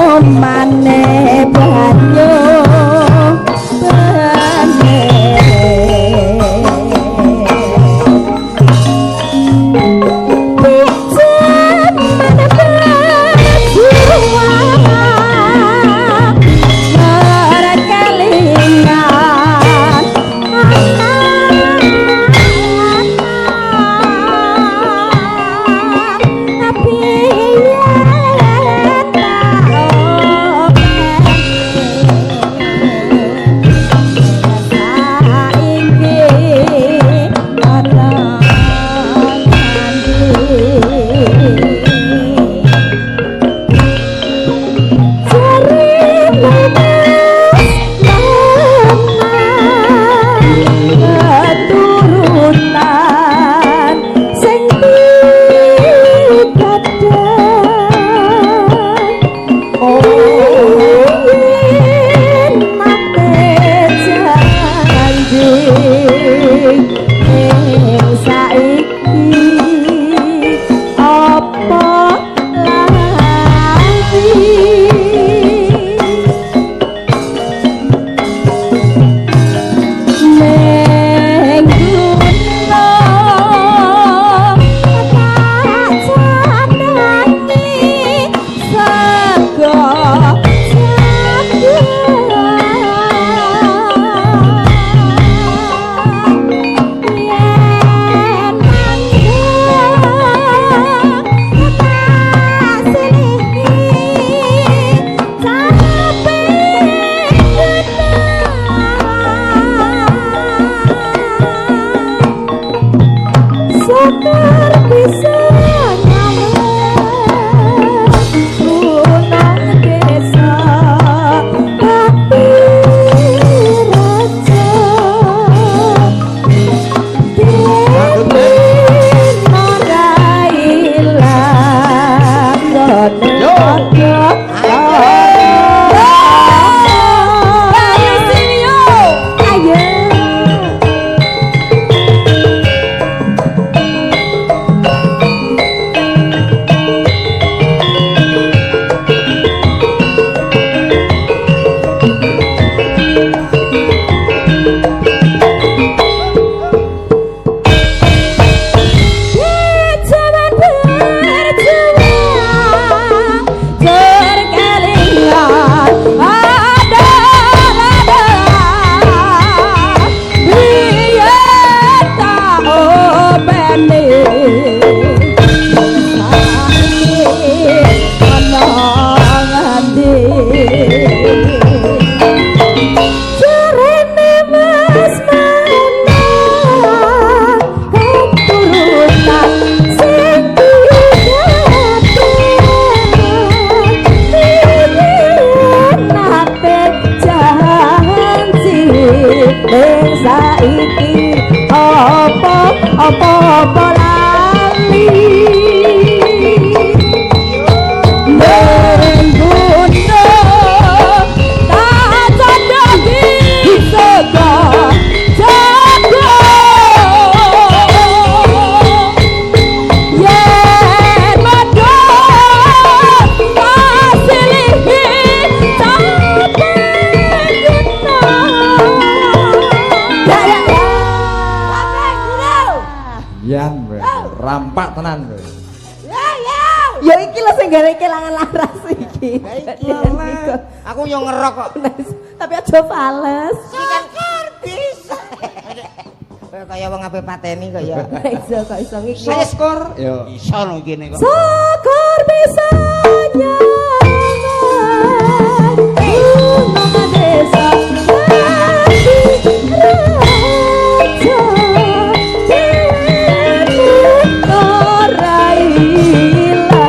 Minumane banyu bening. Pijeman berjuang berkelingan anak. Padha. Ayo sing yo. Ayo. Zaman berjuang berkelingan ada ada biar tak openi saiki ana ngendi. Jarene Mas Manang keturunan sing nate janji ning saiki apa apa apa lali. Ning gunung tak candhangi saka jago yen medhot pasilihi capek guna. Ya ya ya. Yan kowe. Rampak tenan kowe. Ya iki lho sing gawe kelangan laras iki. Aku yo ngerok kok. Tapi aja fales. Iki kan bisa. Kaya wong ape pateni kok ya. Iso kok iso ngiki. Skor. Yo. Iso no kene kok. Syukur bisa nyaman gunung desa dadi raja dhewe ora ilang.